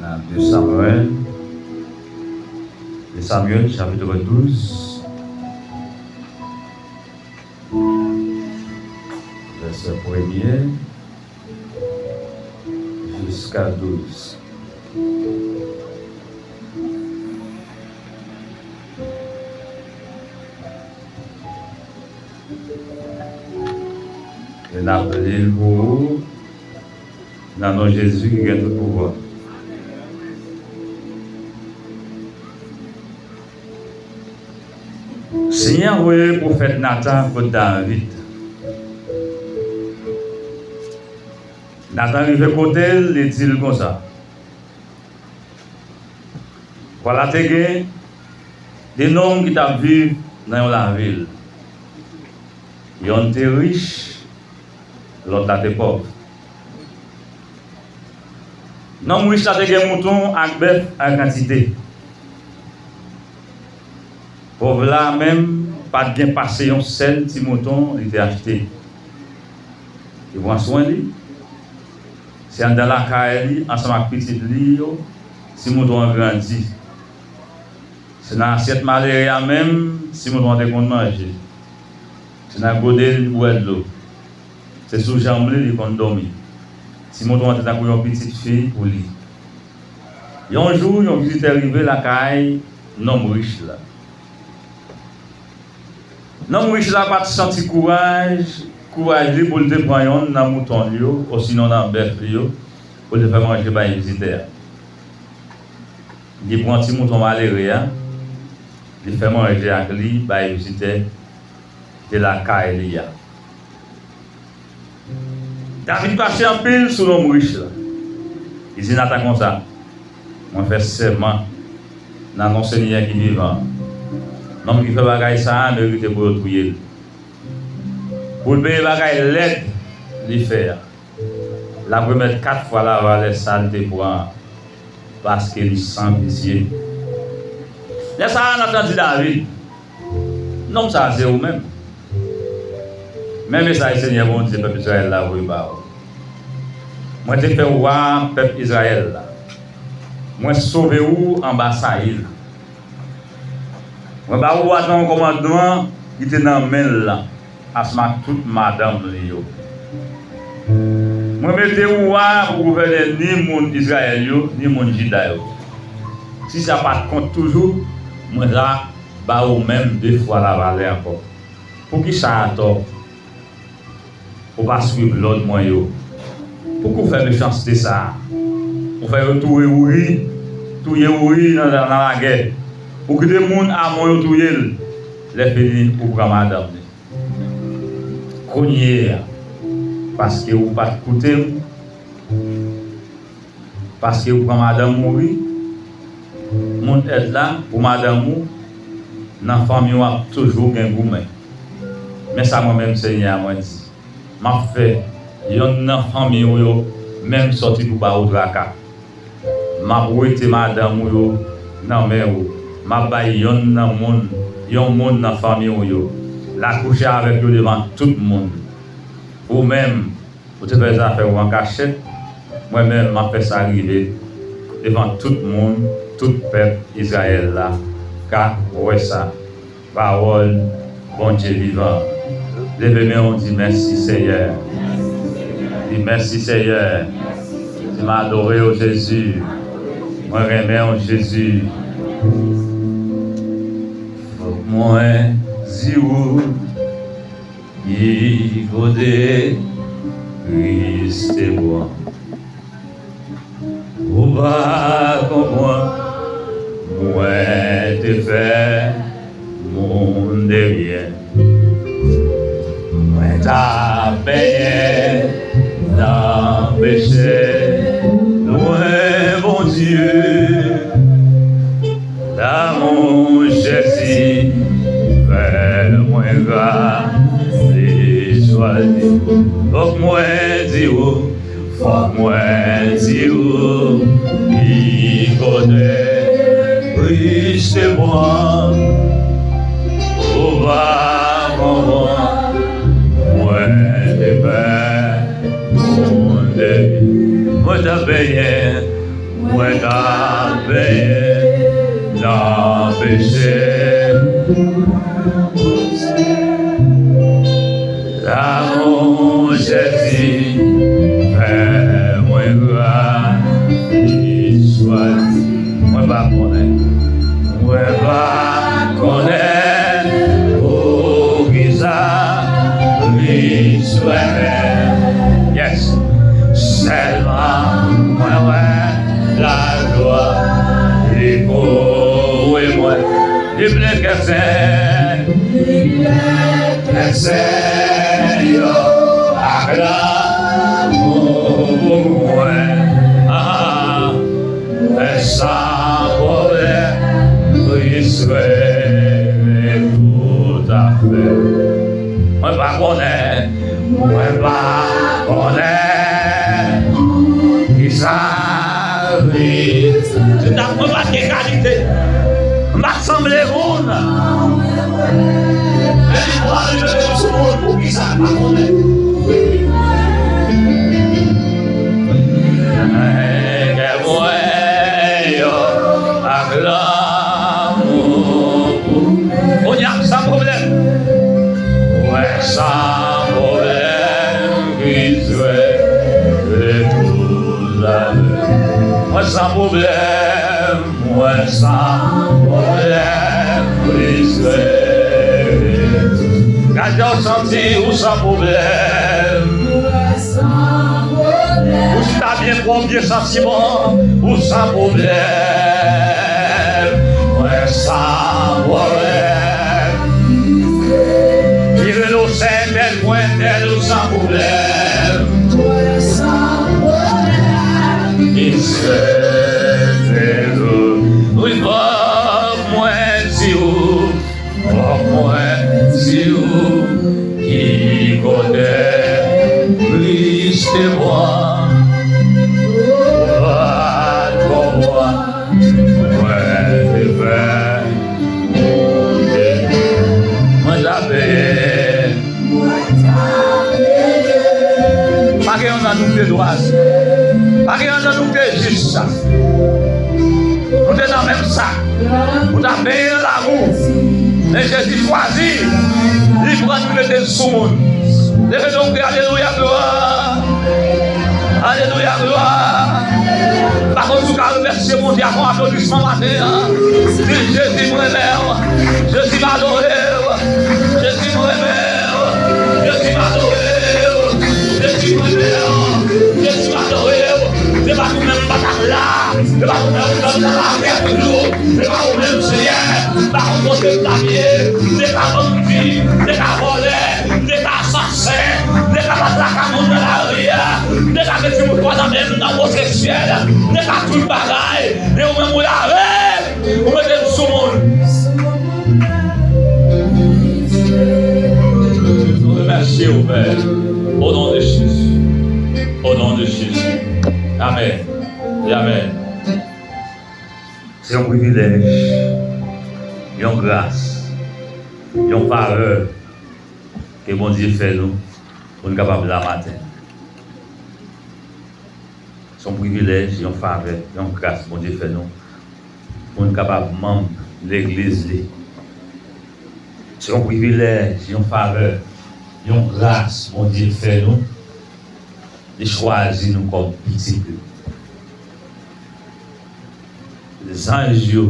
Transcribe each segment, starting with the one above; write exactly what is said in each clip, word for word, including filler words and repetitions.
Nan de Samyèl, de Samyèl, chapitre douze, vèsè premye jiska douz. E n ap li l pou ou, nan non Jezi ki gen tout pouvwa. Senyè a voye pwofèt Natan kot David. Natan rive kote l, li di l konsa: Vwala, te gen de nonm ki t ap viv nan yon lavil. Yonn te rich, lòt la te pòv. Nonm rich la te gen mouton ak bèf an kantite. Pòv la menm pa t gen pase yon sèl ti mouton li te achte. Li pran swen li. Se anndan lakay li, ansanm ak pitit li yo, ti mouton an grandi. Se nan asyèt malere a menm, ti mouton an te konn manje. Se nan gode li bwè dlo. Se sou janm li li konn dòmi. Ti mouton an te tankou yon pitit fi pou li. Yon jou, yon vizitè rive lakay nonm rich la. Nonm rich la pa t santi kouraj, kouraj li pou l te pran yonn nan mouton li yo, osinon nan bèf li yo, pou l te fè manje bay vizitè a. Li pran ti mouton malere a, li fè manje ak li bay vizitè ki te lakay li a. David fache anpil sou nonm rich la. Li di Natan konsa: Mwen fè sèman nan non Senyè ki vivan an, nonm ki fè bagay sa a merite pou yo touye l. Pou l peye bagay lèd li fè a, l ap remèt kat fwa lavalè sa l te pran an, paske li san pitye. Lè sa a, Natan di David: Nonm sa a se ou menm. Men mesaj Senyè Bondye pèp Izrayèl la voye ba ou. Mwen te fè w wa pèp Izrayèl la. Mwen sove ou anba Sayil. Mwen ba ou wa nan yon kòmandman ki te nan men l lan, ansanm ak tout madanm li yo. Mwen mete ou wa pou gouvène ni moun Izrayèl yo, ni moun Jida yo. Si sa pa t kont toujou, mwen ta ba ou menm de fwa lavalè ankò. Poukisa atò ou pa swiv lòd mwen yo? Poukisa w fè mechanste sa a? Ou fè yo touye Ouri, touye Ouri nan, nan lagè. Ou kite moun Amon yo touye l. Lèfini, ou pran madanm li. Kounye a, paske ou pa t koute m, paske ou pran madanm Ouri, moun Èt la, pou madanm ou, nan fanmi w ap toujou gen goumen. Men sa mwen menm Senyè a mwen di: M ap fè yonn nan fanmi w yo menm sòti pou ba ou traka. M ap wete madanm ou yo nan men ou. M ap bay yonn nan moun, yon moun nan fanmi w yo, l akouche avèk yo devan tout moun. Ou menm, ou te fè zafè w an kachèt, mwen menm, m ap fè sa rive devan tout moun, tout pèp Izrayèl la ka wè sa. Pawòl Bondye vivan. Leve men w, di: Mèsi, Senyè. Di: Mèsi, Senyè. Di: M adore w, Jezi. Mwen renmen w, Jezi. Fòk mwen di w ki kote Kris te pran. Ou pa konprann, mwen te fè moun de byen. Mwen t ap benyen nan peche, lwen Bondye. Lanmou Jezi fè mwen gras, li chwazi. Fòk mwen di w, fòk mwen di w, li konnen Kris te pran. Ou pa konprann, mwen te fè moun de byen. Mwen t ap benyen Mwen t ap benyen nan peche. Lanmou Jezi fè mwen gras. Li chwazi. Mwen pa konnen. Mwen pa konnen poukisa li chwazi. Yes. Sèlman mwen wè laglwa li kouvri mwen. Li ple kè sen. Li ple kè sen yo ak lanmou pou mwen. Ah, mwen san pwoblèm, Kris regle toutafè. Mwen pa konnen, mwen pa konnen kisa li. Se ta mwen pa gen kalite. M pa sanble moun. Men li pran li mete sou moun poukisa pa konnen. Kè mwen yo ak lanmou pou. Kounye a m san pwoblèm. Mwen san pwoblèm, Kris regle tout zafè. Mwen san pwoblèm. Mwen san pwoblèm, Kris regle. Gade w santi ou san pwoblèm. Ou chita byen pwòp, byen santi bon, ou san pwoblèm. Mwen san pwoblèm. Li rele w sentèl, pwentèl, ou san pwoblèm. Mwen san pwoblèm. Li sentèl. Wi, fòk mwen di w, fòk mwen di w, ki kote Kris te pran. Ou pa t konprann. Mwen te fè Bondye. Mwen t ap peye. Pa gen youn nan nou ki te dwat. Pa gen youn nan nou ki te jis. Nou te nan menm sak. Nou t ap benyen nan labou. Men Jezi chwazi. Li pran nou mete l sou moun. Leve men w, kri alelouya, glwa. Alelouya, glwa. Pa konn si w ka remèsye Bondye ak yon aplodisman maten an. Di, Jezi, m renmen w. Jezi, m adore w. Jezi, m renmen w. Jezi, m adore w. Jezi, m renmen w. Jezi, m adore w. Se pa nou menm, m pa t ap la. Se pa nou menm, m t ap la avè toujou. Se pa ou menm, Senyè. M pa konn kote m t ap ye. M te ka bandi, m te ka vòlè. M te ka asasen, m te ka bat laka moun nan lari a, m te ka met timoun twa nan men m nan omoseksyèl, m te ka tout bagay, men ou menm ou lave m, ou mete m sou moun. Nou remèsye w, Pè, o non de Jezi, o non de Jezi. Amèn e amèn. Se yon privilèj, yon gras, yon favè ke Bondye fè nou pou n kapab la maten. Se yon privilèj, yon favè, yon gras Bondye fè nou pou n kapab manm legliz li. Se yon privilèj, yon favè, yon gras Bondye fè nou. Li chwazi nou kòm pitit li. Zanj yo,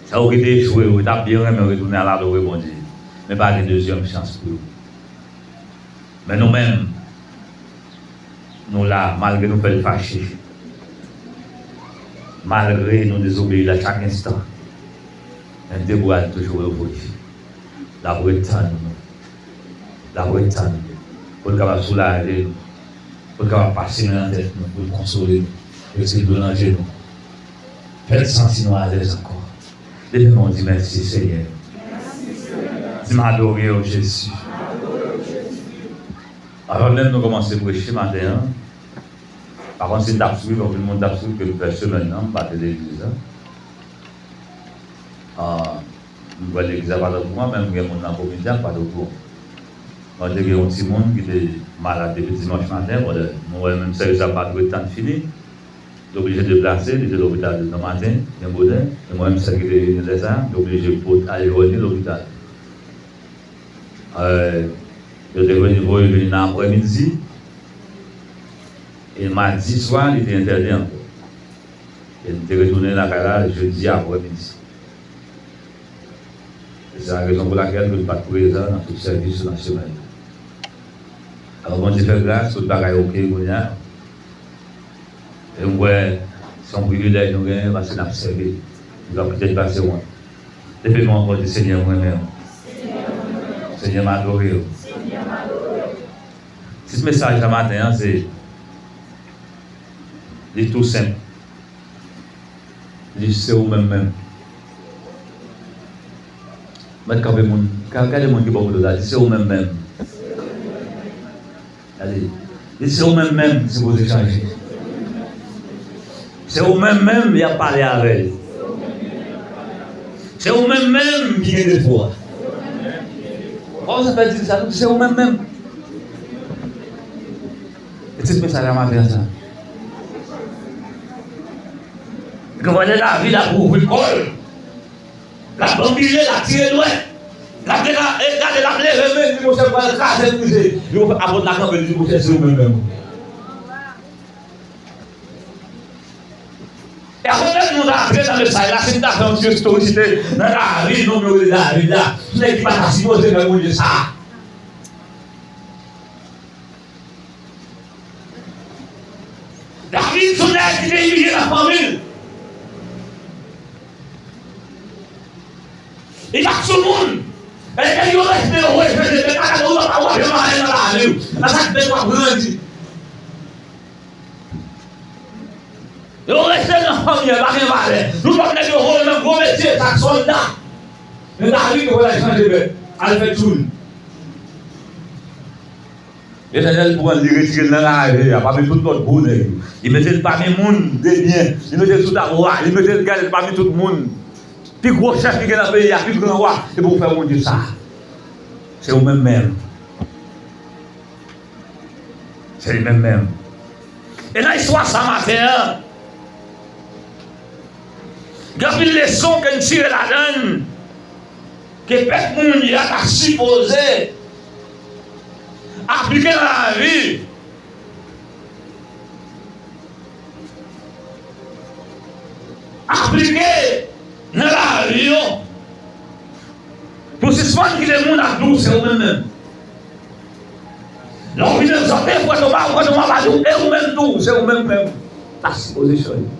sa yo ki te echwe yo, yo t ap byen renmen retounen al adore Bondye. Men pa gen dezyèm chans pou yo. Men nou menm, nou la, malgre nou fè l fache. Malgre nou dezobeyi l a chak enstan. Men Debora toujou revoye. L ap ret tann nou. L ap ret tann nou. Pou l kapab soulaje nou. Pou l kapab pase men nan tèt nou. Pou l konsole nou. Retire dlo nan je nou. Fè l santi nou alèz ankò. Leve men w, di, mèsi, Senyè. Di, m adore w, Jezi. Avan menm nou kòmanse preche maten an, pa konn si n t ap swiv, anpil moun t ap swiv ke m fè semèn nan, m pa te legliz la. Ah, m kwè legliz la pa t okouran, menm gen moun nan komite a k pa t okouran. Mwen te gen yon timoun ki te malad depi dimanch maten, pandan nou wè menm sèvis la pa t ret tann fini. Li oblije deplase, li te lopital demen maten, byen bonè. E mwen menm, sèl ki te vini lè sa a, m te oblije pot al jwenn li lopital. Euh, yo te vini, voye vini nan aprèmidi. E madi swa, li te entène ankò. E m te retounen lakay la jedi aprèmidi. Se la rezon pou lakèl ke m pa t prezan nan tout sèvis sou nan semèn nan. Alò, Bondye fè gras, tout bagay oke kounye a. E m kwè se yon privilèj nou genyen paske n ap sèvi l. Nou p ap kite l pase wont. Leve men w ankò, di, Senyè, m renmen w. Senyè, m adore w. Tit mesaj sa maten an, se, li tou senp. Li se ou menm menm. Mèt kanpe moun, ka-, gade moun ki bò kote w la, di, se ou menm menm. Gade, di, se ou menm menm ki sipoze chanje. Se ou menm menm y ap pale avè l. Se ou menm menm ki gen defo a. Kòman sa fè di sa, se ou menm menm. E tit mesaj la maten an sa. Gen lè David ap ouvri kò l. L ap banbile, l ap tire dwèt. L ap dega-, e gade, l ap leve men li, monchè, pral kraze, brize. Li, apot la kanpe, li di, monchè, se ou menm menm. E avan menm nou ta antre nan mesaj la, si m ta fè yon ti istorikite nan lavi nonm yo rele David la, nèg ki pa ta sipoze fè Bondye sa. David se yon nèg ki te imilye nan fanmi l. Li pa t sou moun. E lè yo rejte, yo rejte, men pa gade, ou pa wè yon bagay nan lavi w. Nan sa k fè w ap grandi. Yo rejte nan fanmi an, pa gen valè. Nou lòt nèg yo voye nan gwo metye, sa k sòlda. Men David, yo pral chanje bèt. Al fè tchoul. Letènèl pran li, retire l nan lari a, pami tout lòt gwo nèg yo. Li mete l pami moun de byen. Li mete l sou tablo a. Li mete l, gade l pami tout moun. Pi gwo chèf ki gen nan peyi a, pi gran wa. E pou w fè Bondye sa. Se ou menm menm. Se li menm menm. E nan istwa sa maten an, gen anpil leson ke n tire ladan l, ke pèp moun yo ta sipoze aplike nan lavi, aplike nan lavi yo. Pou sispann kite moun ap di w se ou menm menm. Lè w vin egzòte, frè Toma, frè Toma va di w, e ou menm tou, se ou menm menm. Ta sipoze chanje.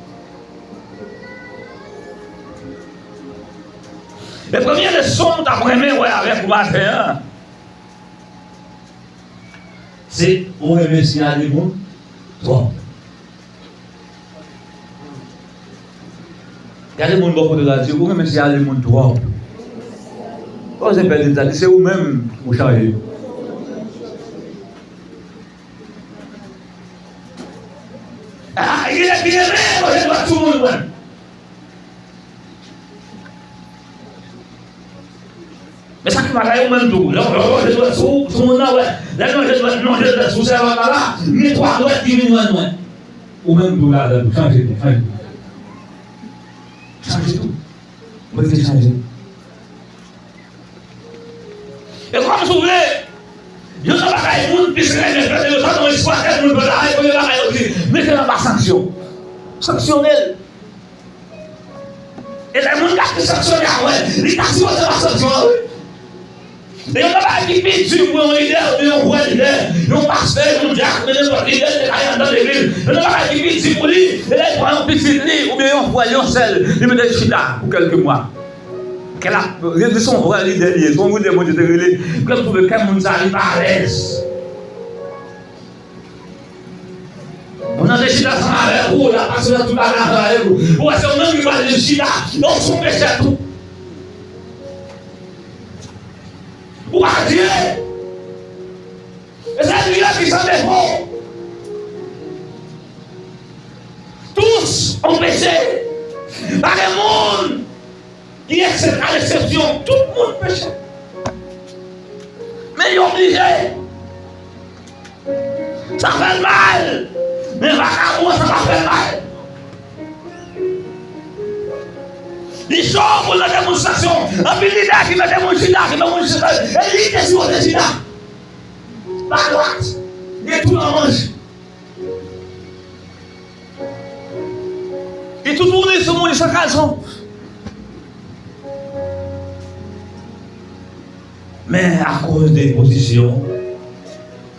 E premye leson m t ap renmen wè avèk ou maten an, se ou renmen siyale moun twòp. Gade moun bò kote w la, di, ou renmen siyale moun twòp. Poze pèdi sa, di, se ou menm ou chanje. Ah, li byen renmen, poze dwèt sou moun, mwen. Men sa ki pa ka yo menm tou. Lè w lonje dwèt sou, sou moun nan, wè. Lè lonje dwèt, lonje dwèt sou sèvant la, gen twa dwèt ki vin jwenn mwen. Ou menm tou ladan tou, chanje tou, chanje tou. Chanje tou. Mwen te chanje. E kòm si w vle, youn nan bagay moun plis renmen fè, se yo tann yon istwa kèk moun fè la, e premye bagay yo di, mete l anba sanksyon. Sanksyone l. E lè moun k ap sanksyone a wè, li ta sipoze pa sanksyon an, wi. E yon bagay ki pi di pou yon lidè, oubyen yon vrè lidè, yon pastè, yon dyak, oubyen nenpòt lidè ki te ka anndan legliz. Yon bagay ki pi di pou li, e lè l pran yon pitit li, oubyen yon frè l, yon sè l, li mete l chita pou kèlke mwa. Kè l ap, li se yon vrè lidè li ye, se yon lidè Bondye te rele, kè m twouve kè moun sa li pa alèz. Moun nan te chita ansanm avèk ou, l ap pase nan tout bagay ansanm avèk ou. Ou wè se ou menm ki pral vin chita, donk se yon pechè tou. Ou pa Dye. E se li menm ki san defo. Tous ont péché. Pa gen moun ki eksep-, a leksepsyon, tout moun peche. Men yo oblije. Sa fè l mal. Men vakabon an, sa pa fè l mal. Li cho pou l mete moun sanksyon. Anpil lidè ki mete moun chita, ki mete moun chita. E li te sipoze chita. Pa dwat. Gen tou nan manch. Li toutouni sou moun, li san kalson. Men akoz de pozisyon,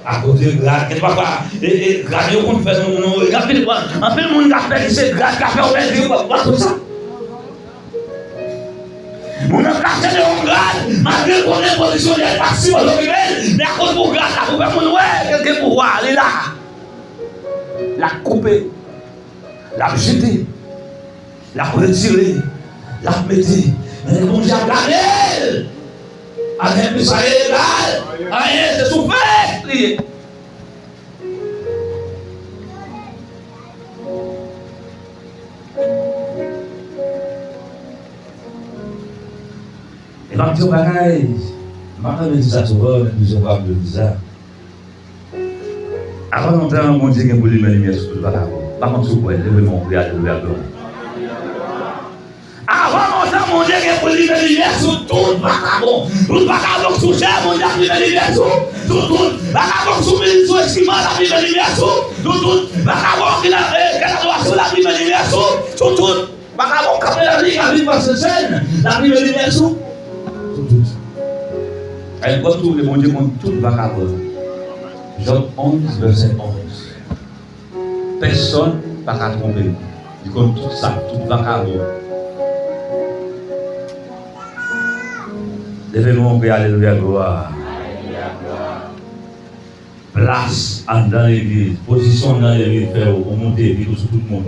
akoz de grad, kèlkeswa, e, e, grad yo konn fè nou, nou, anpil, anpil moun k ap pèdi se grad k ap fè yo pèdi, w ap, w ap konn sa. Moun nan kache de yon grad, malgre l konnen pozisyon li a, li pa sipoze okipe l, men akoz pou grad la, pou fè moun wè ke l gen pouvwa, li la. L ap koupe, l ap jete, l ap retire, l ap mete. Men Bondye ap gade l. Anyen plis, anyen egal, anyen se soufle li ye. E m ap di yon bagay, m pa t renmen di sa souvan, men plizyè fwa m di sa. Avan lontan, Bondye gen pou limen limyè sou tout vakabon. M pa konn si w kwè, leve men w, priye, alelouya, glwa. Avan lontan, Bondye gen pou limen limyè sou tout vakabon. Tout vakabon k sou chè, Bondye ap limen limyè sou, sou tout. Vakabon k sou, sou eskiman, l ap limen limyè sou, sou tout. Vakabon ki nan, eh, kèlkeswa sou, l ap limen limyè sou, sou tout. Vakabon k kanpe nan lari, k ap viv nan Sentsèn, l ap limen limyè sou, sou tout. Ay, kòm tou vle, Bondye konn tout vakabon. Jòb onz, vèsè onz. Pèsonn pa ka twonpe l. Li konn tout sa, tout vakabon. Leve men w, alelouya, glwa. Plas anndan legliz, pozisyon anndan legliz fè w, ou moute vit ou sou tout moun.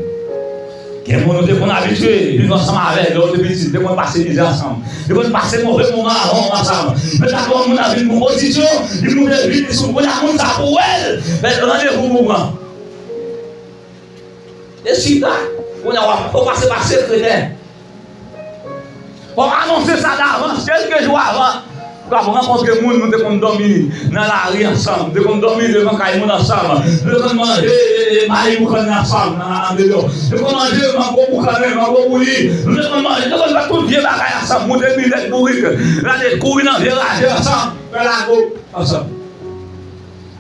Gen moun ou te konn abitye viv ansanm avè l lè w te piti, te konn pase mizè ansanm, te konn pase move moman avan w ansanm. Men sa fè yon moun nan vin pran pozisyon, li moute vit li sou kounye a, moun sa pou wè l, men randevou pou pran. E chita, kounye a w ap, fò w pase pa sekretè. Fò w anonse sa davans, kèlke jou avan. W ap rankontre moun, nou te konn dòmi nan lari ansanm, nou te konn dòmi devan kay moun ansanm, nou te konn manje, e, e, mayi boukannen ansanm nan, andeyò. Nou te konn manje mango boukannen, mango bouyi. Nou te konn manje, nou te konn fè tout vye bagay ansanm, moute bizèt bourik, rale kouri nan vye raje ansanm, fè lago ansanm.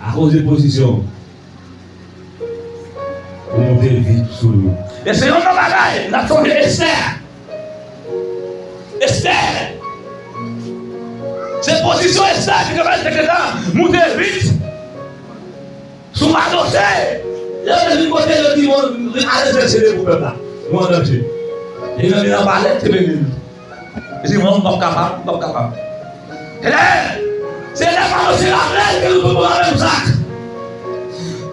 Akoz de pozisyon. Pou moute vit sou yo. E se yon nan bagay, n ap sonje Estè. Estè. Se pozisyon Estè ki te pèmèt li te gentan moute vit sou Madoche. Lè yo te vin kote yo di, bon, ale chèche de pou pèp la. Nou an danje. E nan, nan palè, te beni l. Li di, mwen, m p ap kapab, m p ap kapab. Enben, se lè Madoche raple l ke nou tout nan menm sak.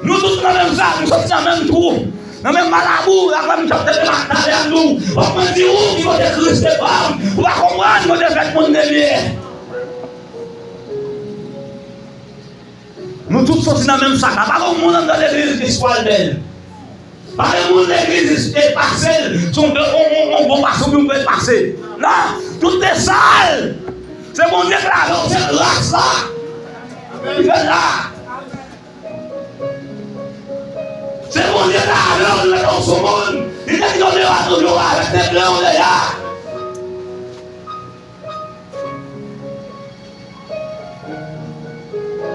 Nou tout nan menm sak, nou soti nan menm twou, nan menm malabou, la fwa m t ap tande maten an nou. Fòk mwen di ou ki kote Kris te pran m, ou pa konprann kote fèt moun devye. Nou tout soti nan menm sak la. Pa gen moun anndan legliz ki swal bèl. Pa gen moun legliz e pase l, se yon, yon, yon, yon bon pase oubyen yon bèl pase. Non, tout te sal. Se Bondye k lave w, se gras la. Li fè l la. Se Bondye k lave w, li mete w sou moun. Li te kite w deyò a toujou avèk te ble w deyò.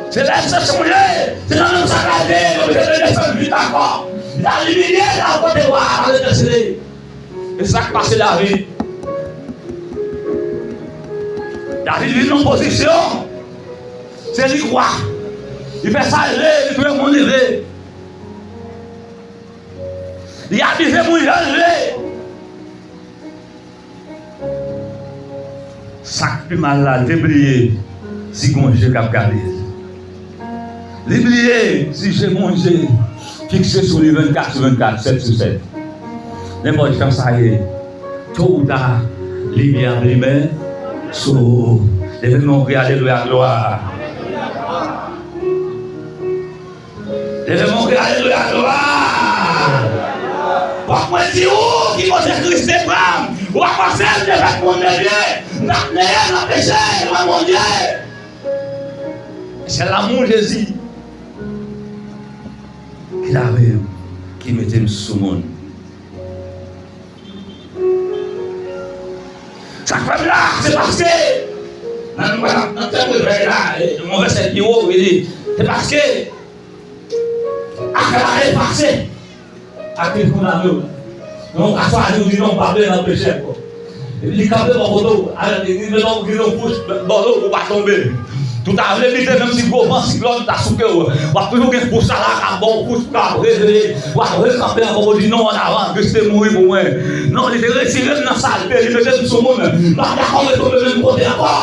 Se lè l se sonje, se nan menm sa k al te ye, yo te desann vit ankò. Li t al imilye l al kote wa a, al entèsede. E sa k pase David. David vin nan pozisyon. Se li k wa. Li fè sa l vle, li touye moun li vle. Li abize moun jan l vle. Sa k pi mal la, li te bliye si gon je k ap gade l. Li bliye si je Bondye fikse sou li vennkat sou vennkat, sèt sou sèt. Nenpòt jan sa ye, to ou ta, limyè ap limen sou ou. Leve men w, kriye alelouya, glwa. Leve men w, kriye alelouya, glwa. Fòk mwen di ou ki kote Kris te pran m. Ou pa panse m te fèk moun de Dye. M t ap neye nan peche devan Bondye. Se lanmou Jezi ki lave m, ki mete m sou moun. Pèp la, se paske, nan, nan, nan tèm revèy la, e, yon vèsè pi wo, li di, se paske, ak la efase, ak li kondane w. Donk, aswè a, ou di non, w pa vle nan peche ankò. Epi li kanpe bò kote w, avèk li, li mete w, li yon kouch bò do pou w pa tonbe. Tout a vle bite, menm si gwo van siklòn ta souke w, w ap toujou gen kouch sa la k ap ba w kouch pou w ap reveye, w ap rekanpe ankò, w di non, an avan, Kris te mouri pou mwen. Non, li te retire m nan salte, li mete m sou moun. M p ap dakò retonbe menm kote ankò.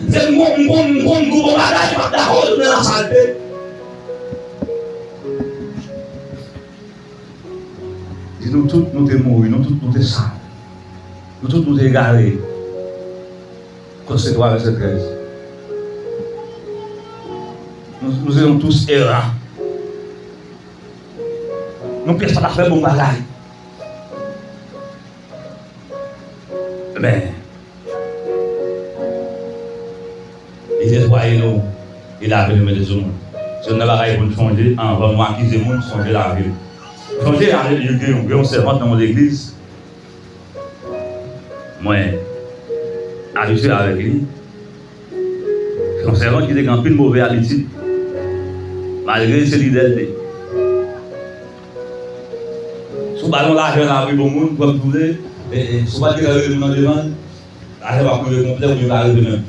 Se m konn, m konn, m konn gwo bon bagay, m p ap dakò retounen nan salte. Di nou tout nou te mouri, nou tout nou te sal. Nou tout nou te egare. Kolose twa vèsè trèz. Nous, nous étions tous errants. Nou pyès pa ta fè bon bagay. Men, li netwaye nou, li lave nou, mete sou nou. Se youn nan bagay pou n chonje, anvan nou akize moun, chonje lave l. Chonje, ale, li gen yon, gen yon sèvant nan yon legliz, mwen abitye avèk li. Se yon sèvant ki te gen anpil move abitid, malgre se lidè l te ye. Si w ba l yon lajan nan abri bon moun, kòm tou le, e, e, si w pa t gen rele moun nan devan l, lajan w ap rive konplè oubyen pa rive menm.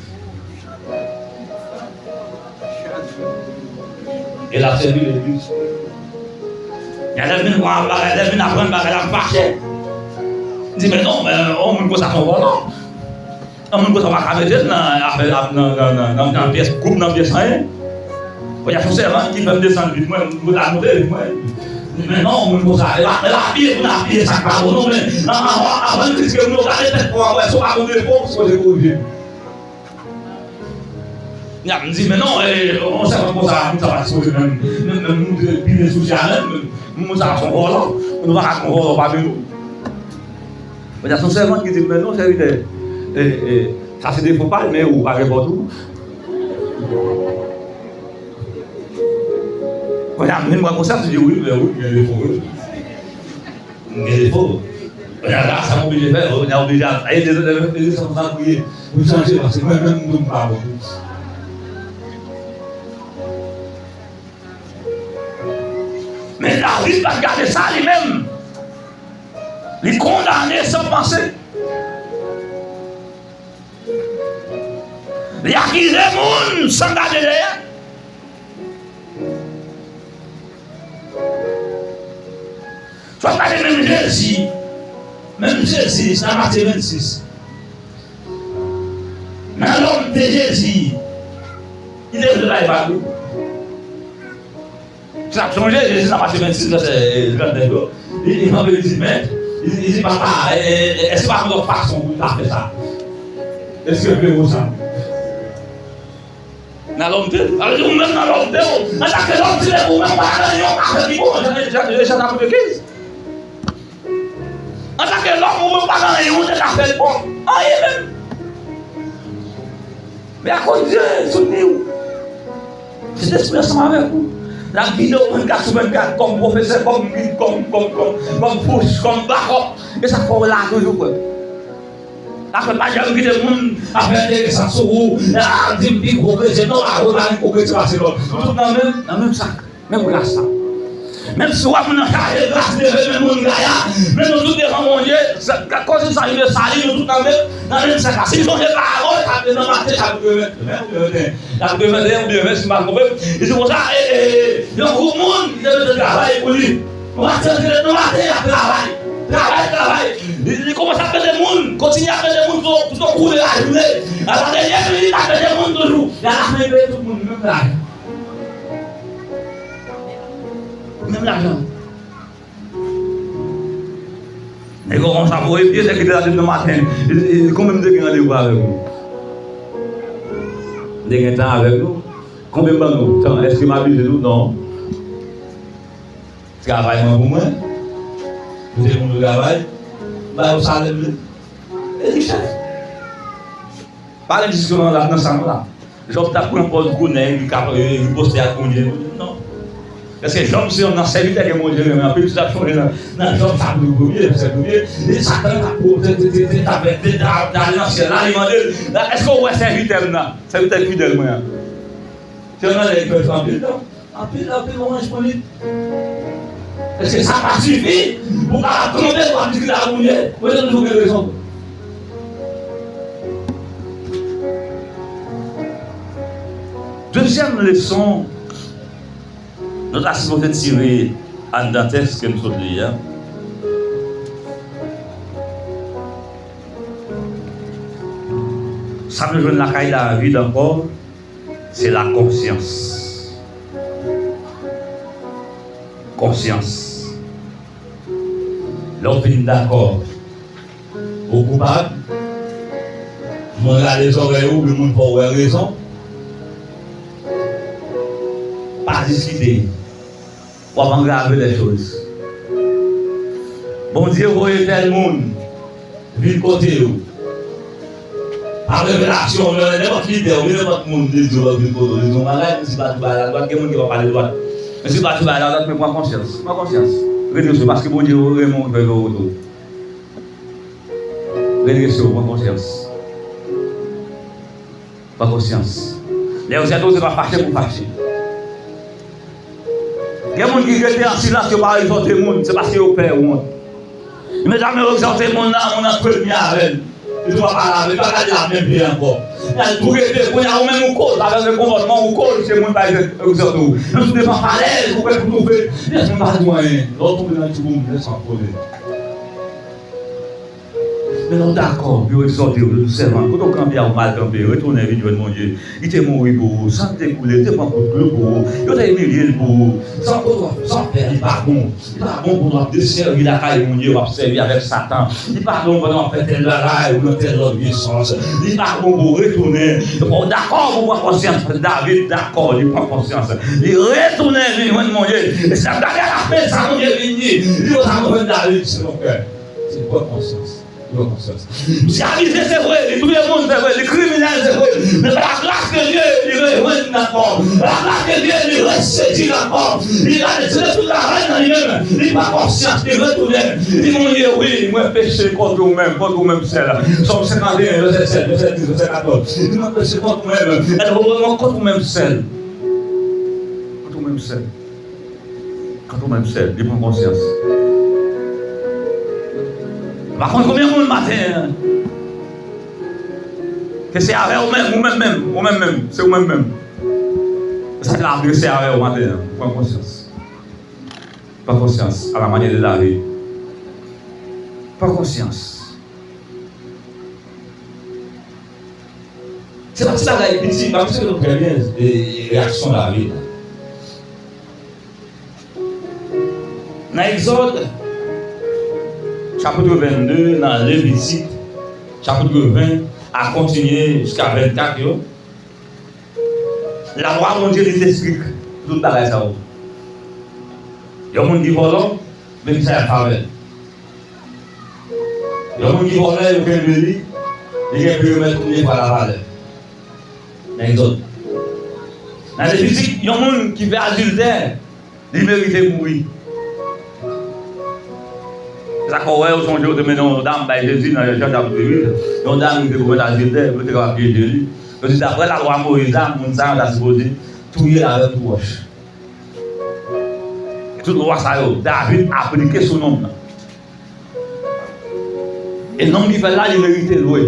E l ap sèvi legliz. Gen lè vin pran bagay, lè vin aprann bagay la, m fache. M di, men non, men yon moun konsa se yon vòlò. Yon moun konsa pa ka mete l nan afè, nan, nan, nan, nan, nan pyès, gwoup nan pyès anyen. Kounye a, se yon sèvant ki fè m desann vit mwen, m la monte vit mwen. M di, men non, moun konsa, e pa, e pa apiye pou n apiye sa k pa bon, non, men, an, an, anvan n kritike moun yo, gade tèt kò a, wè si w pa gon defo, w sipoze korije. Kounye a, m di, men non, e, yon sèvant konsa, moun sa pa sipoze menm, menm, menm montre pile sou chè a menm, moun sa se yon vòlò, nou pa ka gen yon vòlò pami nou. Kounye a, se yon sèvant ki di m, men non, sèvitè, e, e, sa se defo pa l, men ou pa gen fòt ou. Kounye a, m vin pran konsyans, m di, wi, men wi, m gen defo, wi. M gen defo. Kounye a, la, sa m oblije fè, kounye a, oblije ap, e, de, de, de, de, sa, sa, priye, pou chanje, paske mwen menm, m tou m pa bon. Men David pa t gade sa li menm. Li kondane san panse. Li akize moun san gade dèyè. Fò n gade menm Jezi. Menm Jezi, nan Matye vennsis. Nan lòmte Jezi, li te vle bay vag wi. Si n ap sonje, Jezi nan Matye vennsis, vèsè, e, trannèf yo, li, li kanpe, li di, men, li, li di, Papa, e, e, èske pa gen lòt fason pou m ta fè sa? Èske vle ou sa? Nan lòmte, sa vle di ou menm nan lòmte w, antanke lòm, si se pou ou menm, ou pa ka gen yon afè ki bon, Jan, Jan, Jan chapit kenz. Antanke lòm, ou menm pa gen anyen ou te ka fè l bon. Anyen menm. Men akoz Dye soutni w, Sentespri ansanm avèk ou, l ap gide w vennkat sou vennkat, kòm pwofesè, kòm gid, kòm, kòm, kòm, kòm kouch, kòm bakòp. E sa k fè w la toujou, frè. Afè pa janm kite moun ap fè enteresan sou ou, ap di m pi gwo kretyen. Non, pa vre, pa gen gwo kretyen pase lòt. Nou tout nan menm, nan menm sak. Menm gras la. Menm si w ap nan chaje gras, leve men moun gaya, men nou tout devan Bondye, sa, kòmsi sa rive sali, nou tout nan menm, nan menm sak la. Si n sonje parabòl, sa te nan Matye chapit venteyen, venteyen, chapit venteyen oubyen ven, si m pa twonpe m, li di konsa, e, e, e, yon gwoup moun ki te mete travay pou li. Yon maten, yon maten, y ap travay. Travay, travay. Li, li kòmanse ap mete moun, kontinye ap mete moun tout, tout o kou de lajounen. Avan dènye minit, ap mete moun toujou. E alafen, li peye tout moun menm lajan. Menm lajan. Nèg yo konsa voye pye, nèg ki te la depi nan maten. E, e, konbyen m te gen randevou avèk nou? M te gen tan avèk nou? Konbyen m ban nou tan? Èske m abize nou? Non. Travay mwen pou mwen. Pote moun yo travay. M ba yo salè m vle. E richès. Pa gen diskisyon nan, nan sa non la. Jòb t ap pran pòz gwo nèg, li ka, li poste ak Bondye. Non. Èske Jòb se yonn nan sèvitè ke Bondye renmen anpil? Si w t ap sonje nan, nan Jòb chapit premye, vèsè premye, e Satan t ap, te, te, te, te, t ap, te, t ap, t ap ale nan syèl la, li mande l, "Èske w wè sèvitè m nan? Sèvitè fidèl mwen an?" Se yonn nan nèg ki pèdi anpil tan, anpil, anpil lwanj pou li. Èske sa pa sifi pou w kapab kanpe, pou w ap diskite ak Bondye? Bondye toujou gen rezon. Dezyèm leson nou ta sipoze tire anndan tèks ke m sot li a. Sa nou jwenn lakay David ankò, se la konsyans. Konsyans. Lè w fin dakò ou koupab, moun rale zòrèy ou, oubyen moun fè w wè rezon, pa diskite. W ap angrave lè choz. Bondye voye tèl moun vin kote w. Pa revelasyon, men nenpòt lidè, men nenpòt moun li di w vin kote w, li di w bagay, men si pa di w bagay la dwat, gen moun ki pa pale dwat. Men si pa di w bagay la dwat, men pran konsyans. Pran konsyans. Redrese w, paske Bondye renmen w, li fè w tou. Redrese w, pran konsyans. Pran konsyans. Lè yo egzòte w, se pa fache pou fache. Gen moun ki rete an silans, yo pa egzòte moun, se paske yo pè wont. Medam yo egzòte moun nan, moun nan premye avè l. Li di w pa pale avè l, pa gade l ap menm pye ankò. Lè l tou rete, kounye a ou menm ou koz, avèk le konpòtman ou koz, se moun pa egzòte w. Menm si w te pran palèz, ou pè pou twouve, lè moun pa di w anyen. Lè w tonbe nan tibou, lè sa koze. Men lè w dakò pou yo egzòte w, yo di w, "Sèvant, kote w kanpe a, ou mal kanpe, retounen vin jwenn Bondye. Li te mouri pou ou, san l te koule, li te pran kout klou pou ou, yo te imilye l pou ou. Sa w, kote w ap, sa w ap fè a, li pa bon. Li pa bon pou nou ap desèvi lakay Bondye, w ap sèvi avèk Satan. Li pa bon pandan w ap fè tèl bagay ou nan tèl lòt vye sans. Li pa bon pou w retounen." Fò w dakò pou w pran konsyans. David dakò, li pran konsyans. Li retounen vin jwenn Bondye. E si n ap gade alafen sa Bondye vin di, li di konsa, "Mwen jwenn David selon kè." Se pran konsyans. Pran konsyans. Misye abize, se vre, li touye moun, se vre, li kriminèl, se vre. Men pa la gras de Dye, li rejwenn ankò. Pa la gras de Dye, li resezi ankò. Li gade, se tout ravèn nan li menm. Li pran konsyans, li retounen. Li di, "Bondye, wi, mwen peche kont ou menm, kont ou menm sèl." Sòm senkanteyen, vèsè sèt, vèsè dis, vèsè katòz. Li di, "Mwen peche kont ou menm, èl ou mwen kont ou menm sèl." Kont ou menm sèl. Kont ou menm sèl, li pran konsyans. M pa konn konbyen moun maten an ke se avè ou menm, ou menm menm, ou menm menm, se ou menm menm. Se sa k ap adrese avè ou maten an. Pran konsyans. Pran konsyans à la manière de David. Pran konsyans. Se pa ti bagay piti, pa misye nou trè byen, e, e, reyaksyon David. Nan Egzòd, chapit vennde, nan Levitik, chapit ven, a kontinye jiska vennkat yo, lalwa Bondye li te estrik pou tout bagay sa yo. Yon moun ki vòlò, men kisa y ap fè avè l? Yon moun ki vòlè, yo kenbe li, li gen perimèt yon dye fwa lavalè. Nan Egzòd. Nan Levitik, yon moun ki fè adiltè, li merite mouri. Se sa k fè w wè, ou sonje, yo te mennen yon dam bay Jezi nan Jan chapit uit. Yon dam ki te komèt adiltè, pou yo te kapab pyeje li. Yo di, daprè lalwa Moyiz la, moun sa a ta sipoze touye l avèk yon wòch. Tout lwa sa yo, David aplike sou nonm nan. E nonm ki fè l la, li merite lwe.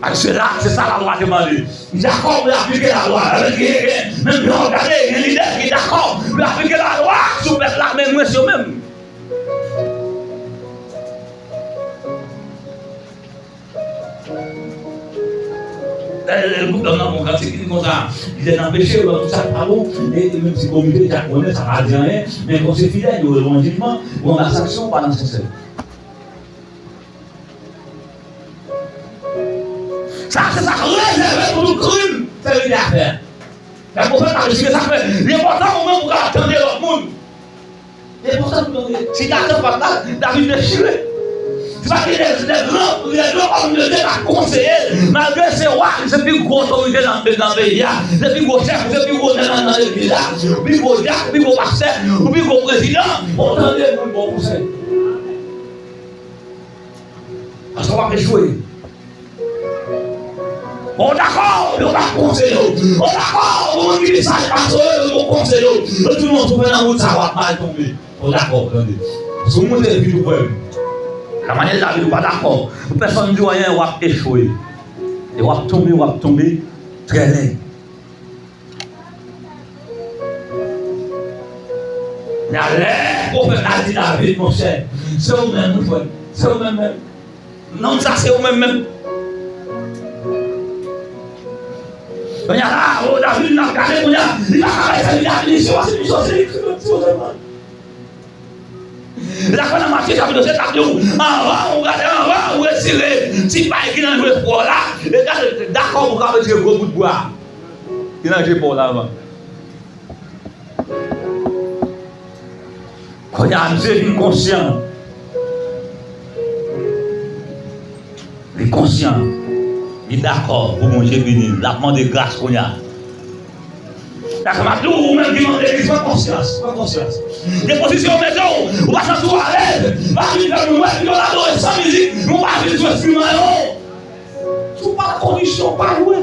Ak sela, se sa lalwa te mande. Li dakò pou l aplike lalwa. Sa vle di, gen, gen, menm jan w gade, gen lidè ki dakò pou l aplike lalwa sou pèp la, men mwen, se yo menm. Lè, lè, lè gwoup lòm nan pran kantik, li di konsa, li te nan peche, yo nan tout sa k pa bon, e, e menm si komite dyak konnen sa pa di anyen, men kon se fidèl, yo lwanjman, bon, nan sanksyon, pa nan sensè. Sa, se sa k rezève pou tout krim, se rete afè. Lè pwofèt la dechire sa fè, li enpòtan ou menm ou ka tande lòt moun. Li enpòtan pou tande. Si Natan pa t la, David dechire. Se pa gen de, de gran, de gran òm de Dye k ap konseye l, malgre se wa, se pi gwo otorite nan, nan peyi a, se pi gwo chèf, se pi gwo nèg nan, nan legliz la, pi gwo dyak, pi gwo pastè, ou pi gwo prezidan, ou tande moun ba w konsèy. Paske w ap echwe. Bon, dakò, yo pa konseye w. Bon, dakò, bon, moun ki di sa, yo pa sove, yo konseye w. Yo di non, si w fè nan wout sa, w ap mal tonbe. Bon, dakò, tande. Si w moute vit, ou kwè m. Nan manyè David, ou pa dakò. Pèsonn di w anyen, w ap echwe. E w ap tonbe, w ap tonbe trè lèd. Kounye a, lè pwofèt la di David, monchè, se ou menm, wi, frè m. Se ou menm menm. Nonm sa, se ou menm menm. Kounye a la, o, David, n ap gade, kounye a, li pa ka bay sèvis a Filistin, se Filistin, se li ki sou sèlman. Lè w nan Matye chapit sèt, l ap di w, anvan ou gade, anvan ou retire ti pay ki nan je pa w la, e gade, dakò pou w ka retire gwo bout bwa ki nan je pa w la anvan. Kounye a, misye vin konsyan. Li konsyan. Li dakò pou Bondye beni l. L ap mande gras kounye a. Dakò, m ap di w, ou menm ki mande legliz, pran konsyans, pran konsyans. Gen pozisyon yo mete w, ou pa santi w alèz, pa vin fè moun wè, pito w adore san mizik, men w pa vin sou enstriman yo. Si w pa nan kondisyon, w pa jwe.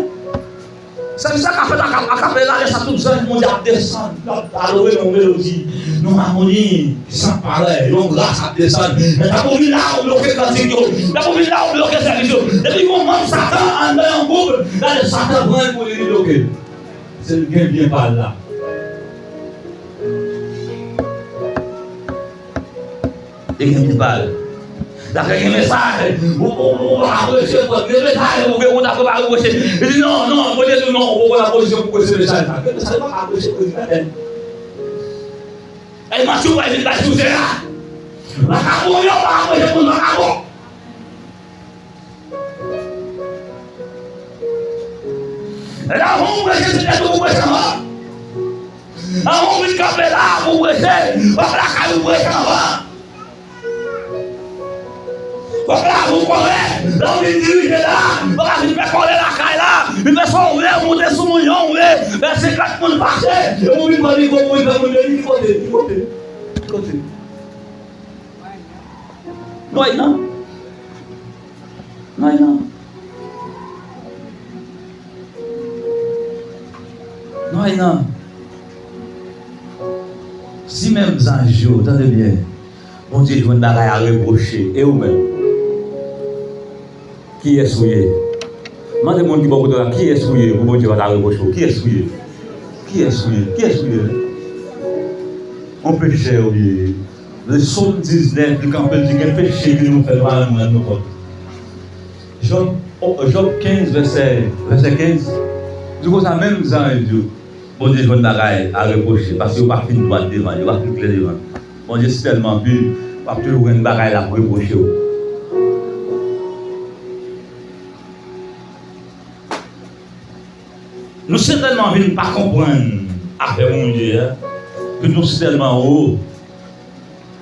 Sèvis la ka fèt ak, ak akapela, lè sa tout zanj Bondye ap desann, y ap adore nan yon melodi, nan yon amoni ki san parèy, yon gras ap desann. Men tankou vin la, ou bloke kantik yo, tankou vin la, ou bloke sèvis yo. Depi gon manm Satan anndan yon gwoup, gade Satan pran l pou li, li bloke l. Se l gen byen pa l la. Li gen byen pa l. Dakò, gen mesaj. Ou, ou, ou pa ka preche, frè m. Gen mesaj, ou gen, ou ta prepare preche. Li di, non, non, Bondye di, non, ou poko nan pozisyon pou preche mesaj sa. Gen mesaj, ou pa ka preche, preche, frè m. E manti ou pral vin bay sou tè a. Vakabon yo, pa ka preche pou vakabon. Lè ou preche, se tèt ou pou preche anvan. Anvan ou vin kanpe la pou preche, fòk lakay ou preche anvan. Fòk lavi w kòrèk. Lè ou vin dirije la, fòk lavi w fè kòrèk lakay la. Li fè sa w vle, ou moute sou moun jan w vle. Fè senkant moun fache, epi ou vin pran mikwo pou vin fè moun beni. Ki kote? Ki kote? Ki kote? Noy nan. Noy nan. Noy nan. Si menm zanj yo, tande byen, Bondye jwenn bagay a repwoche, e ou menm? Kiyès ou ye? Mande moun ki bò kote w la, kiyès ou ye pou Bondye pa ta repwoche w? Kiyès ou ye? Kiyès ou ye? Kiyès ou ye? Yon pechè ou ye. Sòm diznèf, li kanpe, li di gen peche ke nou fè, nou pa menm rann nou kont. Jòb, o, Jòb kenz, vèsè, vèsè kenz, di konsa, menm zanj yo, Bondye jwenn bagay a repwoche, paske yo pa fin dwat devan l, yo pa fin klè devan l. Bondye si tèlman pi, w ap toujou gen bagay l ap repwoche w. Nou sètènman vin pa konprann afè Bondye a, ke nou sètèlman wo,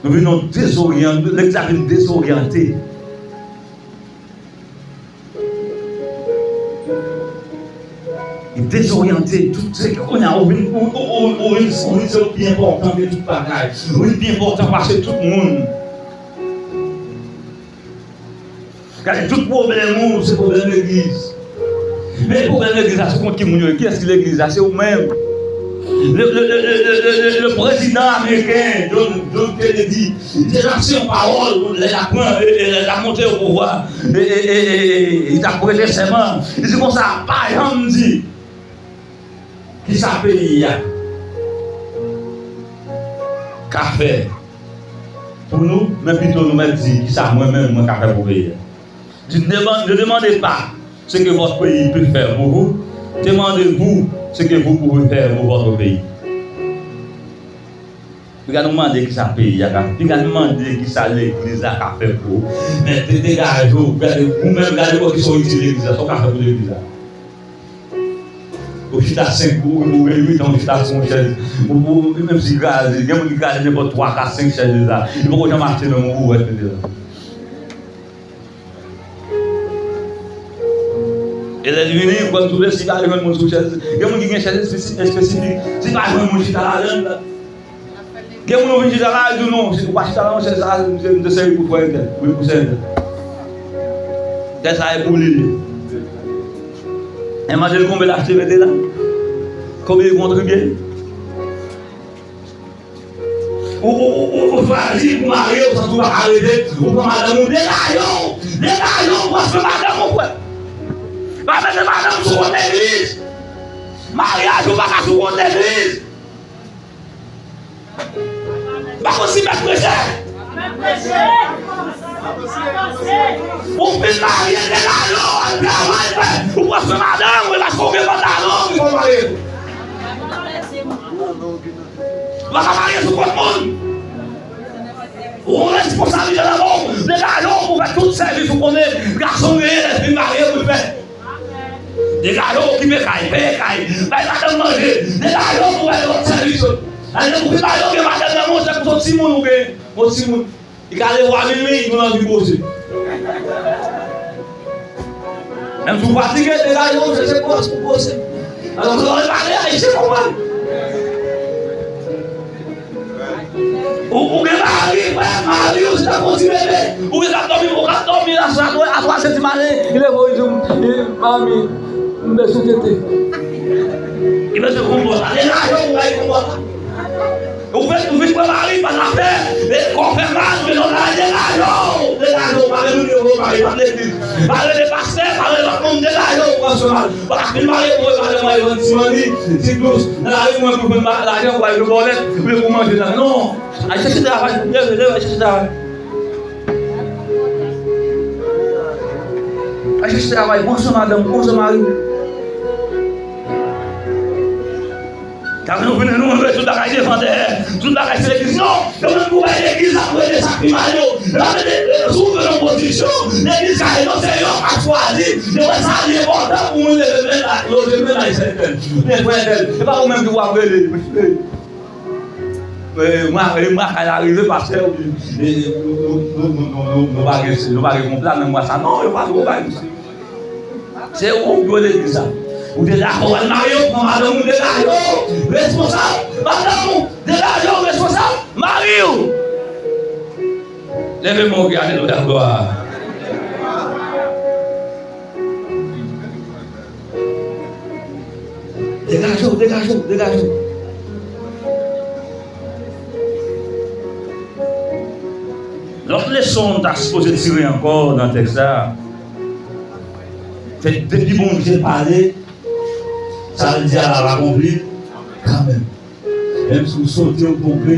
nou vin yon dezoryante, legliz la vin dezoryante. Li dezoryante, tout se ke kounye a, ou vin, ou, ou, ou, ou vin, ou vin se ou pi enpòtan ke tout bagay. Ou vin pi enpòtan pase tout moun. Gade, tout pwoblèm ou, se pwoblèm legliz. Men pwoblèm legliz la, se kont ki moun yo ye? Kiyès ki legliz la? Se ou menm. Le, le, le prezidan ameriken, John, John Kennedy, li te lanse yon pawòl lè l ap pran, e, e, lè l ap monte o pouvwa. E, e, e, e, e, li t ap prete sèman. Li di konsa, pa janm di kisa peyi a ka fè pou nou, men pito nou mèt di kisa mwen menm mwen ka fè pou peyi a. Di, ne deman-, ne demandez pas ce que votre pays peut faire pour vous, demandez-vous ce que vous pouvez faire pour votre pays. Piga nou mande kisa peyi a ka, piga nou mande kisa legliz la ka fè pou ou. Men de-, degaje w, gade, ou menm gade bò kisa w itil legliz la, sa w ka fè pou legliz la. Ou chita senk, ou, ou gen uit an, ou chita sou yon chèz. Ou, ou, ou menm si kraze, gen moun ki kraze nenpòt twa, kat, senk chèz deja. Li poko janm achte menm yon bourèt li deja. E lè l vini, kwè m souple, si l pa jwenn moun sou chèz, gen moun ki gen chèz espe-, espesifik, si l pa jwenn moun chita ladan l, gen moun ou vin chita la, li di w non, si ou pa chita la, nan chèz sa, m te, m te sèvi pou frè entèl, wi, pou sè entèl. Chèz sa e pou li li. E mande l konbyen l achte mete la, konbyen li kontribye. Ou, ou, ou, ou, ou chwazi pou marye, ou santi w pa ka rete, ou pran madanm ou, degaje w, degaje w, pran swen madanm ou, frè. Pa mete madanm sou kont legliz. Maryaj ou pa ka sou kont legliz. Pa konn si mèt preche. Ou fin marye, degaje w, al travay, frè. Ou pran swen madanm ou, e paske ou gen pantalon, ou pran marye. Ou pa ka marye sou kont moun. Ou responsablite nan men w. Degaje w pou fè tout sèvis ou konnen gason genyen lè l fin marye pou l fè. Degaje w okipe kay, peye kay, bay madanm manje. Degaje w pou fè lòt sèvis yo. Alè pou fin marye w gen madanm nan men w, se pou se yon timoun ou gen, yon timoun. Li ka leve a minui, nou anvi poze. Menm si w fatige, degaje w, chèche pòs pou poze. Alò, lè w pale, Ayisyen konprann. Ou, ou gen mari, frè, mari w se tankou ti bebe. Ou gen k ap dòmi, ou k ap dòmi, la, sa, a twa, a twa sèt di maten, li leve, li di, "Manmi, m bezwen tete." Li bezwen konpòta. Degaje w pou bay konpòta. Ou fèk, ou vin pran mari pa zafè, e kò fè mal, men non la, degaje w, degaje w, pa rele nimewo mari, pa legliz, pa rele pastè, pa rele lòt moun, degaje w, pran swen mari. Pa fin mari pou mari, mari vann ti manmi, ti dous, nan lari mwen pou jwenn ma-, lajan pou al jwe bòlèt, oubyen pou manje nan. Non, al chèche travay, leve, leve, al chèche travay. Al chèche travay, pran swen madanm, pran swen mari. Tankou nou vin, nou, nou, tout bagay devan dèyè, tout bagay se legliz. Non, yo menm pou bay legliz la pou rete sa k pi mal yo. Lè w mete, si w vle nan pozisyon, legliz ka ede w, se yo k ap chwazi. Yo wè sa li enpòtan pou moun leve men l, loje men l, bay sètèn. Men frè entèl, se pa ou menm ki w ap rele. E, mwa, e, mwa kay la rive, pastè, ou di, e, nou, nou pa gen, nou pa gen konpla nan mwa sa. Non, yo pa gen konpla nan mwa sa. Se ou ki dwe legliz la. Ou te dakò al marye, ou pran madanm ou, degaje w, responsab. Madanm ou, degaje w, responsab. Mari w. Leve men w, gade, alelouya, glwa. Degaje w, degaje w, degaje w. Lòt leson nou ta sipoze tire ankò nan tèks sa a, se depi Bondye pale, sa l di a l ap akonpli kanmenm. Menm si w sote, w twonpe,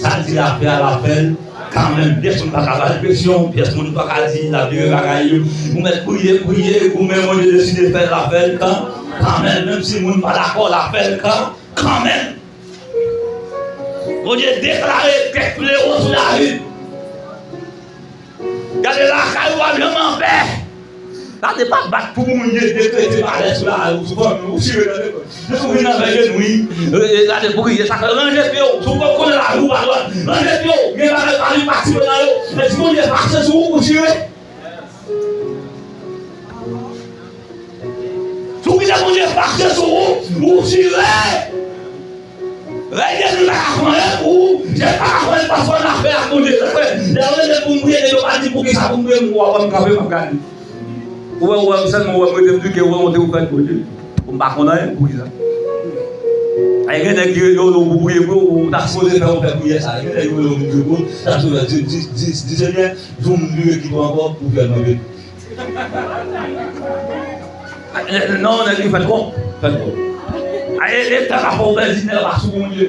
sa l di l ap fè a, l ap fè l kanmenm. Pyès moun pa ka ba l presyon, pyès moun pa ka di l ap vire bagay yo. Ou mèt priye, priye, ou menm Bondye deside fè l, l ap fè l kan, kanmenm. Menm si moun pa dakò, l ap fè l kan, kanmenm. Bondye deklare kèk flewo sou lavi. Gade lakay ou pa janm anpè. Gade pa bat pou moun ye dekrete malè sou la, sou fanmi, ou chire nan lekòl. Depi ou vin nan vèye nou, wi. E, e, gade pou ki ye sa fè ranje pye w. Si w pa konnen la, ou pa dwat. Ranje pye w. Gen bagay pa li patisipe nan yo. Men si Bondye fache sou ou, ou chire. Si w kite Bondye fache sou ou, ou chire. Rèl Jezi pa ka fè anyen pou ou, Jezi pa ka fè anyen paske w nan afè ak Bondye. Lè yo rele pou m priye, nèg yo pa di poukisa pou m priye, m wè m kanpe, m ap gade. Ou wè, ou wè m sèlman, ou wè m rete m di ke ou wè monte ou fèt Bondye. Ou m pa konn anyen, poukisa? Ay, gen nèg ki rele w pou priye pou yo, ou ta sipoze fè, ou fè priyè sa. Gen nèg ki rele w pou priye pou yo, ta sipoze di, di, di, di Senyè, di w m vire kite w ankò pou fè mwen beni. Non, nèg li fè twòp, fè twòp. Ay, e, e, ta ka fè w pèdi nèg la sou Bondye.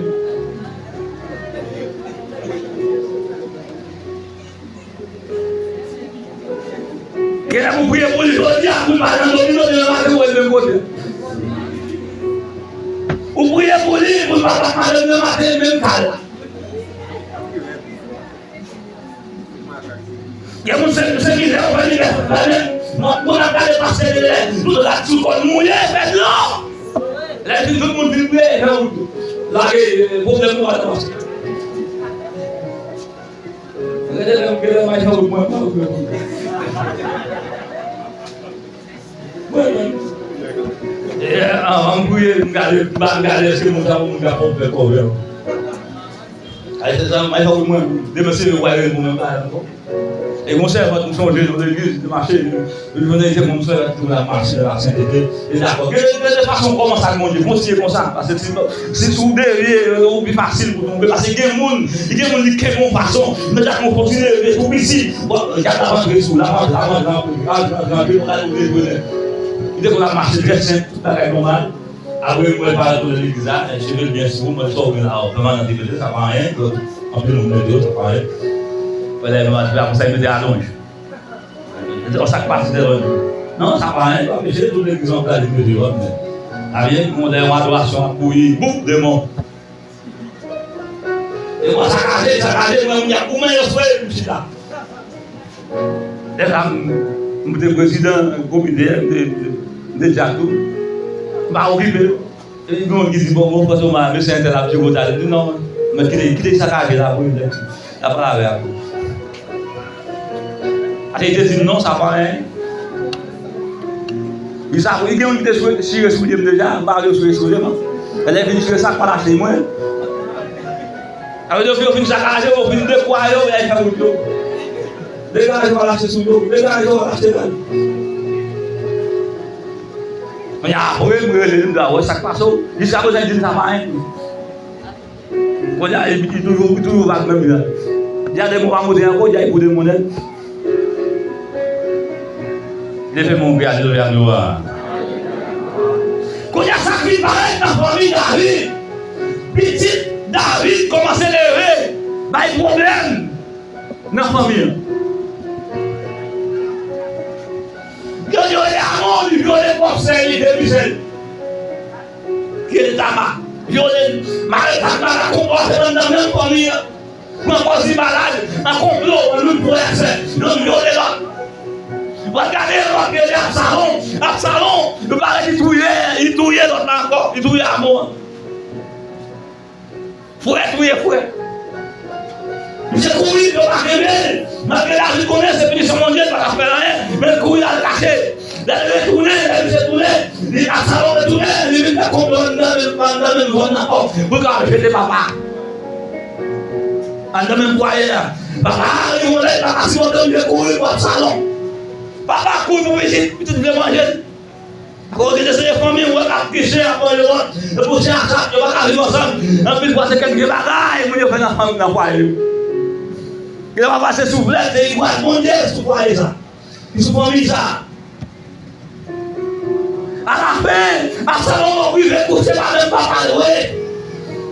Gen lè pou priye pou li jodi a, pou li pa nan domino, demen maten, ou wè l menm kote. Ou priye pou li, pou li pa bat madanm demen maten, menm kay la. Gen moun se, se mizè, ou fè mizè, fè mizè. Moun ap gade pastè de lè, tout rad sou kò l mouye, fè dlo. Lè di tout moun vin priye, fè wout. Lage, eh, pwoblèm nou pa nan pastè. Rete lè m gen lè m al fè wout mwen, pa wout mwen. Mwen menm. E, anvan m priye, m gade, m gade èske moun sa, moun k ap fè kòve. Ay, se sa, may fòk mwen, demen se yo, w a rele mwen, m pa ankò. E yon sèvant, m sonje, nan legliz, te mache, yon jounen, te moun sèvant, ki te mache nan la sentete, e dakò. Gen, gen de fason w kòmanse ak Bondye, kontinye konsa, paske si, si, si w devye, ou pi fasil pou tonbe, paske gen moun, gen moun li kenbe yon fason, men dat mwen kontinye leve, tou piti, bon, y ap antre sou, l ap antre, l ap antre, l ap antre, l ap antre, l ap antre, ou gade ou detounen. Li te konn ap mache trè senp, tout bagay nòmal. Apre, mwen pa retounen legliz la, cheve l byen sou, mwen sa w gen la, pèmanan te mete, sa pa anyen, anpil moun mete yo, sa pa anyen. Mwen lè mwen pa konsa, li mete alonj. Mete yon sak pati devan li. Non, sa pa anyen, pa peche, tout legliz an plas li mete yo, men. Sa vyen, yon lè yon adorasyon ap bouyi, boup, demon. Demon sakaje, sakaje, mwen, moun y ap goumen, yo fre, m chita. Lè sa, m, m te prezidan komite, m te, m te, m te dyak tou. M pa okipe yo. E gen yon ki di, "Bon, bon, Frè Toma, mesye entèl ap di w konsa." Li di, "Non, men kite, kite sakaje la pou li, l ap pale avè w." Ate, li te di, "Non, sa pa anyen." Li sa, li gen yon ki te sou, chire soulye m deja, m pa vle yo chire soulye m, non. Lè l vin chire sa, pa lache mwen. Sa vle di, yo fin sakaje, yo fin dekwaye yo, y al fè wout yo. Degaje w al achte sou yo, degaje w al achte kay. Men apre, m rele li, m di, "A, wè sa k pase w." Jiska prezan, li di m sa pa anyen. Kounye a, li, li toujou, li toujou vag menm jan. Dja demon pa monte ankò, dja li pou demon nèt. Leve men w, alelouya, nou a. Kounye a, sa k vin parèt nan fanmi David. Pitit David kòmanse leve, bay pwoblèm nan fanmi an. Yo vyole Amon, li vyole pwòp sè li, Demi-Sèl. Ki rele Tama. Vyole l, mare Tama, la konpòte anndan menm fanmi an. Pran pòz li malad, an konplo, an lwil pou wè sè, youn vyole lòt. W ap gade lòt ki rele Absalon. Absalon, yo parèt li touye, li touye lòt la ankò, li touye Amon an. Frè touye frè. Misye kouri, yo pa kenbe l. Malgre David konnen se pinisyon Bondye, li pa ka fè l anyen, men l kouri al kache. Lè l retounen, lè misye tounen, li, Absalon retounen, li vin fè konplo anndan menm, anndan menm zòn nan ankò. Pou l kapab jete papa anndan menm fwaye a. Papa a rive yon lè, li pa ka sipòte l, misye kouri pou Absalon. Papa kouri pou pitit, pitit vle manje l. Akoz de se fanmi w wè k ap triche, ap manje lòt, yo touche a chat, yo pa ka viv ansanm. Anpil fwa se kèk vye bagay moun yo fè nan fanm, nan fwaye yo. Gen lè pafwa se souflèt, se egwaj Bondye sou fwaye sa, ki sou fanmi sa. Alafen, Absalon rive kouche pa menm papa l vre.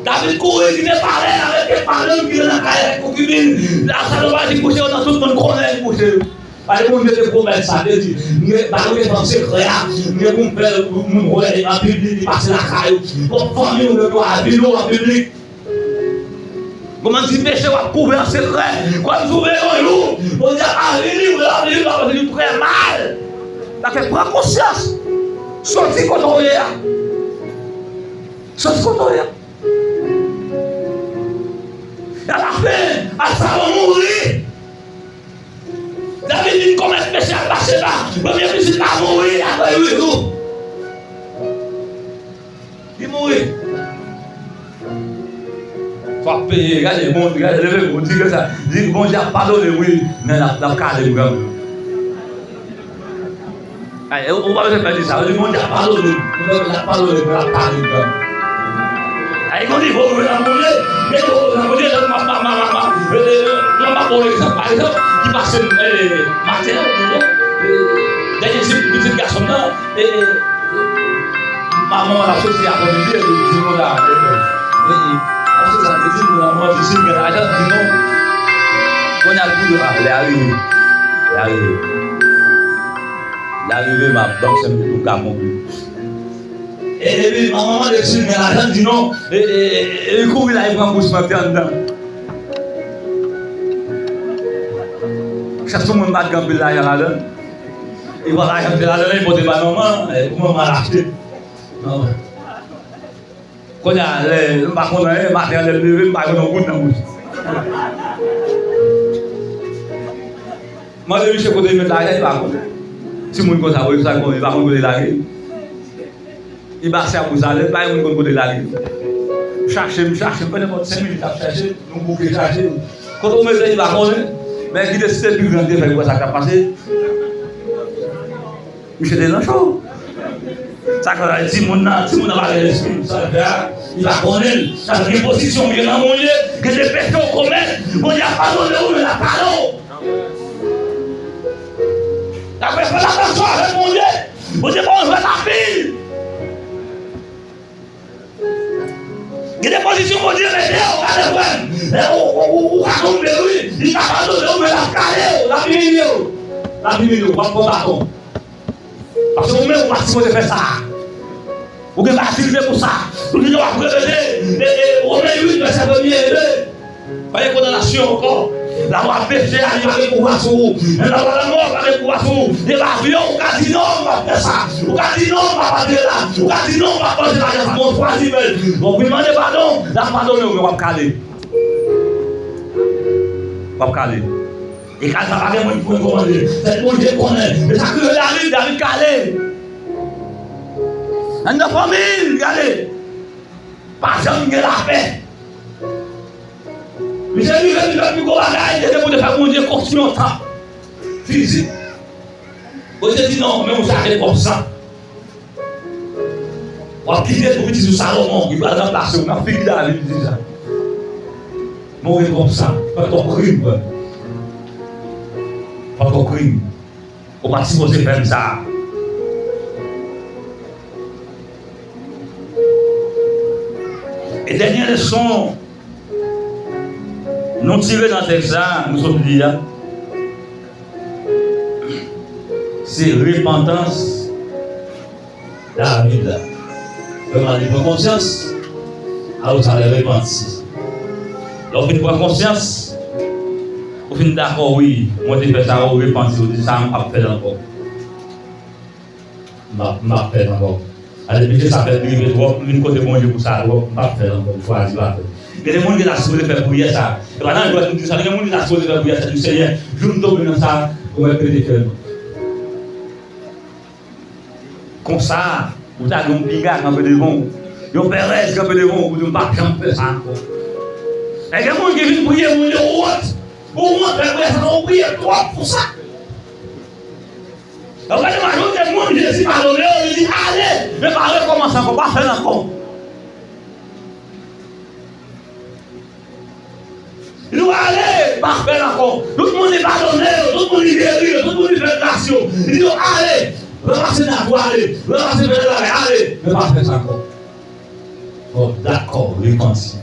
David kouri kite palè avèk kèk madanm ki te nan kay avèk konkibin. Absalon pa di kouche yo nan, tout moun konnen li kouche yo. Paske Bondye te pwomèt sa, te di, "M gen, ba nou gen an sekrè a, m gen pou m fè moun wè an piblik, li pase lakay ou. Bon, fanmi w, yo dwe al vin ou an piblik." Kòman di peche w ap kouvè an sekrè? Kòm si w vle yon jou, Bondye ap vini, w ap vini, w ap vini trè mal. Sa fè pran konsyans. Soti kote w ye a. Soti kote w ye a. Alafen, Absalon mouri. David vin komèt peche ak Batcheba. Premye pitit la mouri apre uit jou. Li mouri. Fò ap peye. Gade, bon, gade, leve, bon, di konsa. Di, Bondye ap padone, wi, men l ap, l ap kale m kanmenm. Ay, ou, ou pa bezwen pè di sa. Ou di, Bondye ap padone m. L ap padone m, l ap kale m kanmenm. Ay, gen nivo ou nan Bondye, gen nivo ou nan Bondye, lè m ap, m ap, m ap, m ap, m ap, m ap, m ap, bon egzanp, pa egzanp, ki pase m, eh, maten an, eh, dènye ti pitit gason m nan, eh, manman l ap soti aprèmidi, epi di m konsa, eh, eh, eh, ap soti aprèmidi, m nan, mwen di, "Si m gen lajan," di, "Non." Kounye a l di, "Ah, lè a rive, lè a rive." Lè a rive, m ap ban m sèm pou m ka konpli. E, epi, manman mande si l gen lajan, l di non. E, e, e, e, li kouri la, li pran bous mwen te anndan. Chak sou moun pa t gen anpil lajan ladan l. Li pran lajan te ladan l, li pote bay manman, e, pou manman al achte. Non. Kounye a, lè, m pa konn anyen, maten an, lè m leve, m pa jwenn yon goud nan bous. Mande misye kote li met lajan, li pa konnen. Timoun konsa, wi, sa konnen, li pa konn kote l lage. E ba se a pou sa, lè bay moun konn kote l ale. M chache, m chache, m fè nenpòt senk minit ap chache, nou bouke chache. Kote w mete li pa konnen, men ki deside pi gran te fè l wè sa k ap pase. Misye te nan cho. Sa k fè timoun nan, timoun nan pa gen lespri, sa l fè a, li pa konnen l. Sa gen pozisyon, gen nan moun ye, gen de peche w komèt, Bondye ap padone w, men l ap pale w. L ap fè atansyon avèk Bondye. Bondye pa yon jwèt anpil. Gen de pozisyon Bondye mete w, gade frè m. Ou, ou, ou, ou ka tonbe, wi. Li ka padone w, men l ap kale w, l ap imilye w. L ap imilye w, w ap pran baton. Paske ou menm, ou pa t sipoze fè sa. Ou gen matirite pou sa. Pou ki w ap repete, e, e, Women uit, vèsè premye e de. Pa gen kondanasyon ankò. Lalwa peche a, li pa gen pouvwa sou ou. Men lalwa lanmò pa gen pouvwa sou ou. E pa vle, ou ka di non, m p ap fè sa. Ou ka di non, m p ap antre la. Ou ka di non, m p ap manje lajan sa. Bon, chwazi fè l. Bon, vin mande padon, l ap padone w, men w ap kale. W ap kale. E kal sa pa gen moun ki konn kòmande. Sèl Bondye konnen. E sa k rive David, David kale. Anndan fanmi l, gade. Pa janm gen lapè. Misye rive, li fè pi gwo bagay, li te pou te fè Bondye konstwi yon tanp fizik. Bondye di non, men ou chache twòp san. W ap kite pou pitit ou Salomon, ki pral ranplase w nan figi David, li di sa. Men ou gen twòp san, fè twòp krim, frè. Fè twòp krim. Ou pa t sipoze fè m sa. E dènye leson nou tire nan tèks sa a, nou sot li a, se repantans David la. Vrèman, li pran konsyans. Alò, sa lè repanti. Lè w fin pran konsyans, ou fin dakò, wi, mwen te fè sa, ou repanti, ou di sa, m p ap fè l ankò. M p ap, m p ap fè l ankò. Alè, mesye sa fè l rive twòp, m vin kote Bondye pou sa twòp, m p ap fè l ankò, m chwazi pa fè l. Gen de moun ki ta sipoze fè priyè sa. E pa nan jwèt nou di sa, gen moun ki ta sipoze fè priyè sa, di, Senyè, jou m tonbe nan sa, ou mèt pete fè l. Konsa, ou ta gen yon piga kanpe devan w, yon pèrèz kanpe devan w, ou di, m p ap janm fè sa ankò. E gen moun ki vin priye, moun yo wont, ou wont fè priyè sa, ou priye twòp pou sa. Ou gade majorite moun Jezi padone yo, li di, ale, men pa rekòmanse ankò, pa fè l ankò. Li di w ale, pa fè l ankò. Tout moun li padone yo, tout moun li geri yo, tout moun li fè gras yo. Li di yo ale, ranmase nat ou ale, ranmase fè travay, ale, men pa fè sa ankò. Bon, dakò, repanti.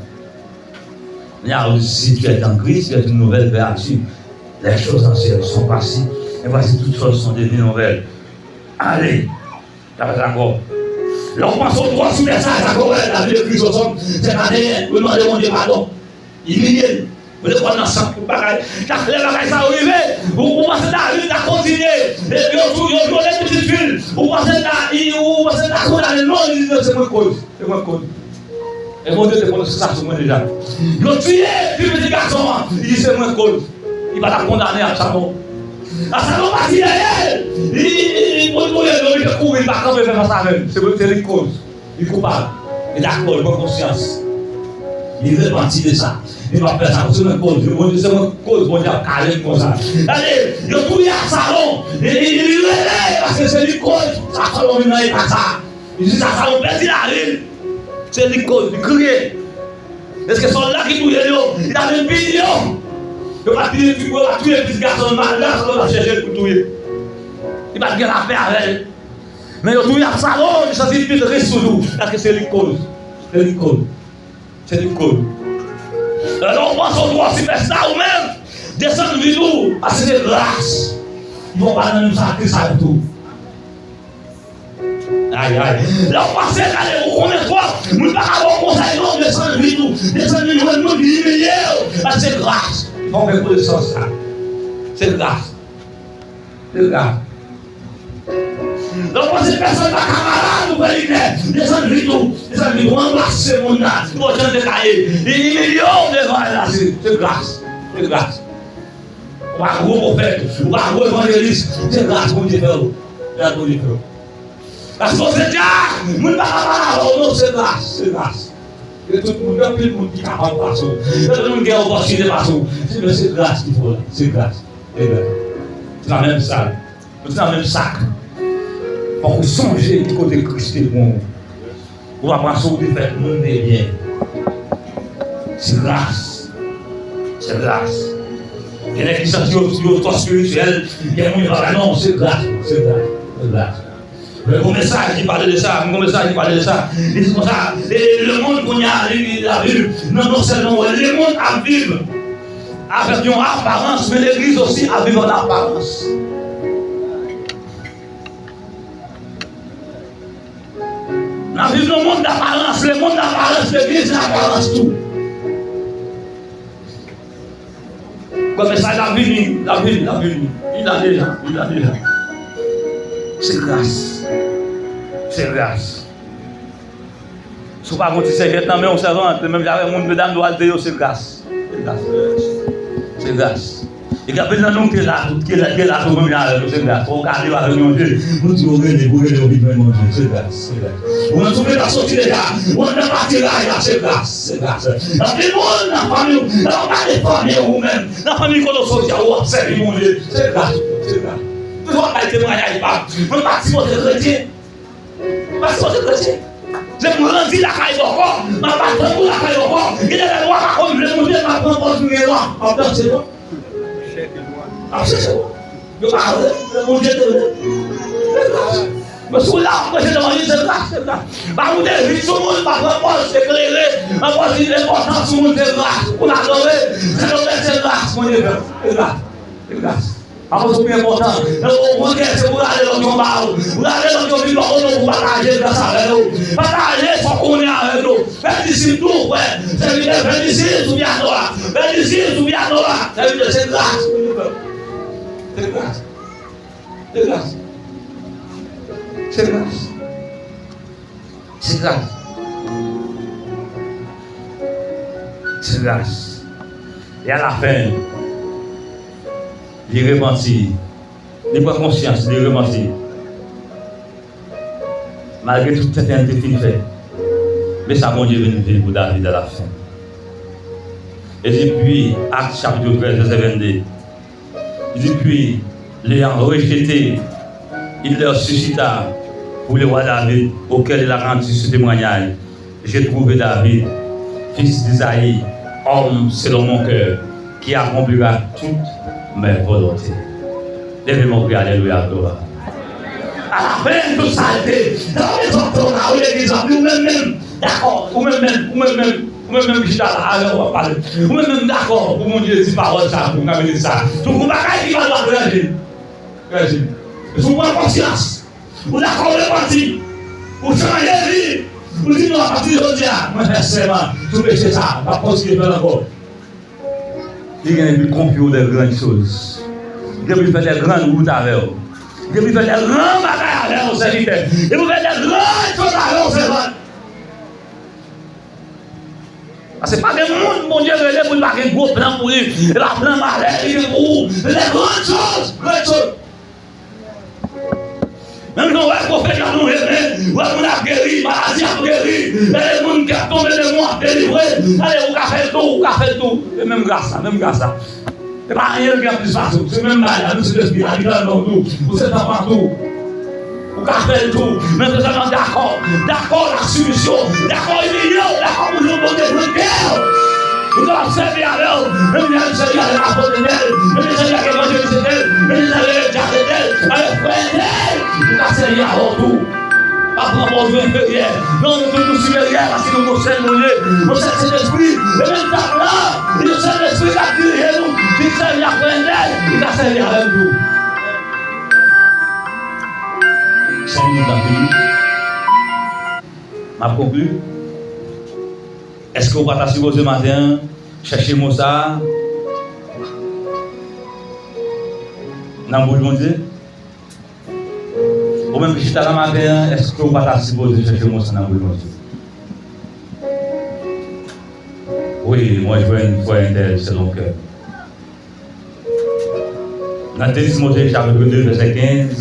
Kounye a, si tu es en Christ, tu es une nouvelle créature. Les choses anciennes sont passées, et voici toutes choses sont devenues nouvelles. Ale, Dakò. Lè w panse w twò sou mesaj sa, kòman David ekri sou Sòm senkanteyen, pou l mande Bondye padon. Imilye l. Mete kò l nan sant, tout bagay. Chak lè bagay sa yo rive, ou, ou panse David ta kontinye. Epi yo tou, yo vyole pitit fi l. Ou panse ta, i, ou panse ta kondane l, non, li di, se mwen k koz. Se mwen k koz. E Bondye te pwononse sa sou mwen deja. Yo tiye fi pitit gason an. Li di, se mwen k koz. Li pa t ap kondane Absalom. Absalom pa tiye l. Li, li, li, li, pou l touye l, li te kouri, li pa kanpe fè fas avè l. Se, se li k koz. Li koupab. Li dakò, li pran konsyans. Li repanti de sa. Li p ap fè sa. Se mwen k koz. Bondye, se mwen k koz. Bondye ap kale m konsa. Gade, yo touye Absalom. Li, li, li rele paske se li k koz Absalom vin nan eta sa. Li di sa, sa yo pèdi lavi l. Se li k koz, li kriye. Èske sòlda ki touye l yo, li ta vin pini yo? Yo pa t vin, yo pa t touye pitit gason l, malgre Absalom t ap chèche l pou touye. Li pa t gen lapè avè l. Men yo touye Absalom, li santi l vin ris toujou. Paske se li k koz. Se li k koz. Se li k koz. Lè w panse w twò sipèsta ou menm, desann vit ou, paske se gras. Li fè w pa nan menm sa Kris ap tou. Ay, ay. Lè w panse gade ou konnen twòp, moun pa ka ba w konsèy non, desann vit ou. Desann vit ou, moun ki imilye w. Paske se gras. Fò w gen konesans sa. Se gras. Se gras. Lè w panse pèsonn pa ka malad ou fè li klè, desann vit ou. Desann vit ou, anbrase moun la. Bon, jan te ka ye. Li imilye w devan la, se, se gras. Se gras. Ou pa gwo pwofèt, ou pa gwo evanjelis, se gras Bondye fè w. Gras Bondye fè w. Paske w se dyak, moun pa ka pale avè w non, se gras, se gras. Gen tout moun, gen anpil moun ki kapab pase w. Gen anpil moun ki gen opòtinite pase w. Se, men se gras ki fè w la, se gras, se gras. Se nan menm sa, se nan menm sak. Fòk ou sonje ki kote Kris te pran w. Ou pa panse w te fè moun de byen. Se gras. Se gras. Gen nèg ki santi yo, yo twò espirityèl, gen moun yo pa, non, se gras, se gras, se gras. Mwen gon mesaj ki pale de sa, mwen gon mesaj ki pale de sa. Li di konsa, e lemonn kounye a, li, li, la Bib, non, non sèlman wè lemonn ap viv avèk yon aparans, men legliz osi ap viv an aparans. N ap viv nan mond daparans, lemonn daparans, legliz daparans tou. Kòm mesaj la vini, la vini, la vini. Li la deja, li la deja. Se gras. Se gras. Si w pa gon ti sèvyèt nan men w, sèvant, menm jan avèk moun medam dwal de yo, se gras. Se gras. Se gras. E gen anpil nan nou ki la, ki la, ki la tou menm jan avèk nou, se gras. Fò w gade yo avèk yon je, pou di yo rele, pou rele yo vin jwenn Bondye. Se gras, se gras. Ou menm si w gentan soti deja, ou anndan patiraj la, se gras, se gras. Anpil moun nan fanmi w, lè w gade fanmi w ou menm, nan fanmi kote w soti a, ou ap sèvi Bondye. Se gras, se gras. Toujou ap bay temwayaj pa m. Mwen pa sipoze kretyen. Mwen pa sipoze kretyen. Se m grandi lakay bòkò, m ap bat tanbou lakay bòkò. Gen de lè lwa pa konn vle monte, m ap pran pòz m gen lwa. M ap danse non. M ap chèche lwa. Yo pa vle, men Bondye te vle. Se gras. Men si w la, w ap preche levanjil, se gras, se gras. Pa moute vit sou moun, pa pran pòz eklere, pran pòz enpòtan sou moun, se gras. Pou n adore, se gras, se gras, Bondye fè. Se gras, se gras. Paske w pi enpòtan. Nan yon pwojè, se pou rale lòt yo anba w. Rale lòt yo vin bò kote w pou pataje gras avè yo. Pataje sa w konnen avè yo. Fè disip tou, frè. Sèvitè, fè disip sou pyato a. Fè disip sou pyato a. Sèvitè, se gras. Se gras. Se gras. Se gras. Se gras. Se gras. E alafen, li repanti. Li pran konsyans, li repanti. Malgre tout tenten l te fin fè. Men sa Bondye vin fè pou David alafen. E depi Actes chapitre treize, vèsè vennde. Il dit, puis, l'ayant rejeté, il le suscita pour le roi David, auquel il a rendu ce témoignage. J'ai trouvé David, fils d'Isaï, homme selon mon cœur, qui accomplira toutes mes volontés. Leve men w, kriye alelouya, glwa. Alafen, tout sa l te, nan mezon tonn la, ou legliz la, ou menm menm, dakò, ou menm menm, ou menm menm, ou menm menm ki chita la, avè w ap pale. Ou menm menm dakò pou Bondye di pawòl sa, pou m ka mete sa. Tout yon bagay ki pa dwat ranje. Ranje. Si w pran konsyans, ou dakò w repanti, ou chanje vi, ou di non, apati de jodi a, mwen fè sèman sou peche sa, m p ap kontinye fè l ankò. Li gen pou l konfye w de grann choz. Li gen pou l fè de grann wout avè w. Li gen pou l fè de gran bagay avè w, sèvitè. Li pou fè de grann choz avè w, sèvant. Paske pa gen moun Bondye rele pou l pa gen gwo plan pou li. E pa plan malè li gen pou ou. Se de grann choz, grann choz. Menm jan w wè pwofèt la nou renmen, w wè moun ap geri, maladi ap geri, gade moun k ap tonbe, demon ap delivre, gade ou ka fè l tou, ou ka fè l tou. E menm gras la, menm gras la. Se pa anyen ki ap plis pase w, se menm bagay la, nou se lespri la ki nan nou tou, ou se tanp an tou. Ou ka fè l tou, men se sèlman dakò, dakò la simisyon, dakò imilye w, dakò pou Bondye pran kè w. Ou kapab sèvi avè w, menm jan l sèvi avèk apot Etèl, menm jan l sèvi avèk evanjelis Etèl, menm jan l sèvi avèk dyak Etèl, avèk frè Etèl, ou ka sèvi avè w tou. Pa pran pòz ou enferyè. Non, nou tout nou siperyè paske nou gon sèl nou ye. Yon sèl Sentespri. E menm tanp lan, yon sèl Lespri k ap dirije nou. Li sèvi ak frè Etèl, li ka sèvi avè nou tou. Senk minit ap fini. M ap konkli. Èske w pa ta sipoze maten an chèche mo sa a nan bouch Bondye? Ou menm ki chita la maten an, èske w pa ta sipoze chèche mo sa nan bouch Bondye? Wi, mwen jwenn frè entèl selon kè. Nan de Timote chapit de vèsè kenz,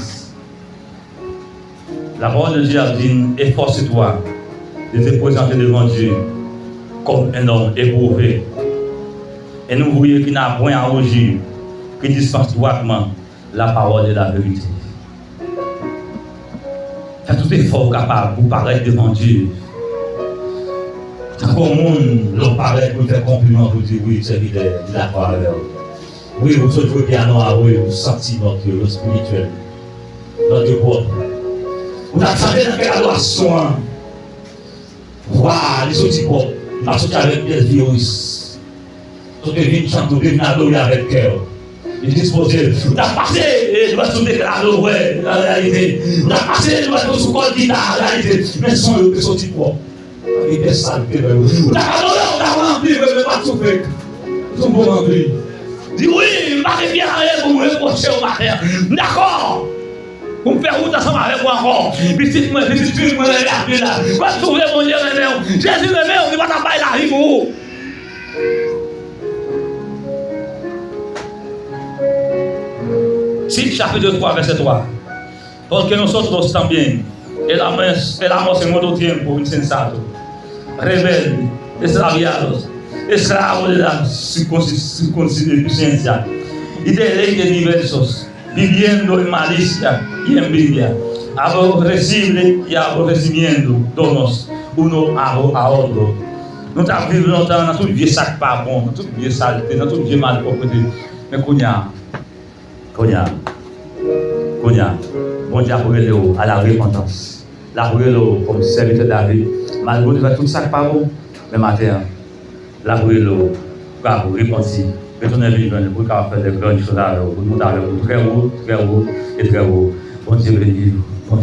La parole de Dieu a dit, efforce-toi de te présenter devant Dieu comme un homme éprouvé, un ouvrier qui n'a point à rougir, qui dispense droitement la parole et la vérité. Fè tout efò ou kapab pou parèt devan Dye. Tankou yon moun, lè w parèt pou l fè konpliman pou l di, wi, sèvitè, li dakò avè w. Wi, ou sot jwe pyano a, wi, ou santi nòt yo, yo espirityèl. Nòt yo pwòp. Ou t ap chante nan kè adorasyon an. Wa, li soti pwòp. Li pa soti avèk pyès viris. Sot te vin chante, ou te vin adore avèk kè w. Li dispoze. Ou t ap pase, e, dwèt sou teclado, wè, an reyalite. Ou t ap pase, dwèt sou kòd gita, an reyalite. Men son yo te soti pwòp. Pa gen pyès salte nan yo. Ou t ap adore, ou t ap ranpli, men, men pa t sou fake. Sou bon ranpli. Di wi, m pa gen pye anyen pou m repwoche w maten an. M dakò. Pou m fè wout ansanm avèk ou ankò. Pitit mwen, pitit fi mwen, rele apil la. Kòm si w vle Bondye renmen w. Jezi renmen w, li pa t ap bay lavi pou ou. Tit chapit twa, vèsè twa. Porque nosotros también éramos, éramos en otro tiempo insensatos, rebeldes, extraviados, esclavos de la circunci-, circunciencia y deleites diversos, viviendo en malicia y envidia, aborrecible y aborrecimiento, donos uno a, a otro. Nou t ap viv lontan nan tout vye sa k pa bon, nan tout vye salte, nan tout vye malpwòpte. Men kounye a, kounye a, kounye a, Bondye ap rele w a la repantans. L ap rele w kòm sèvitè David. Malgre w te fè tout sa k pa bon, men maten an, l ap rele w pou ka repanti, retounen vin jwenn li, pou l kapab fè de gran choz avè w, pou l monte avè w trè wo, trè wo e trè wo. Bondye beni w.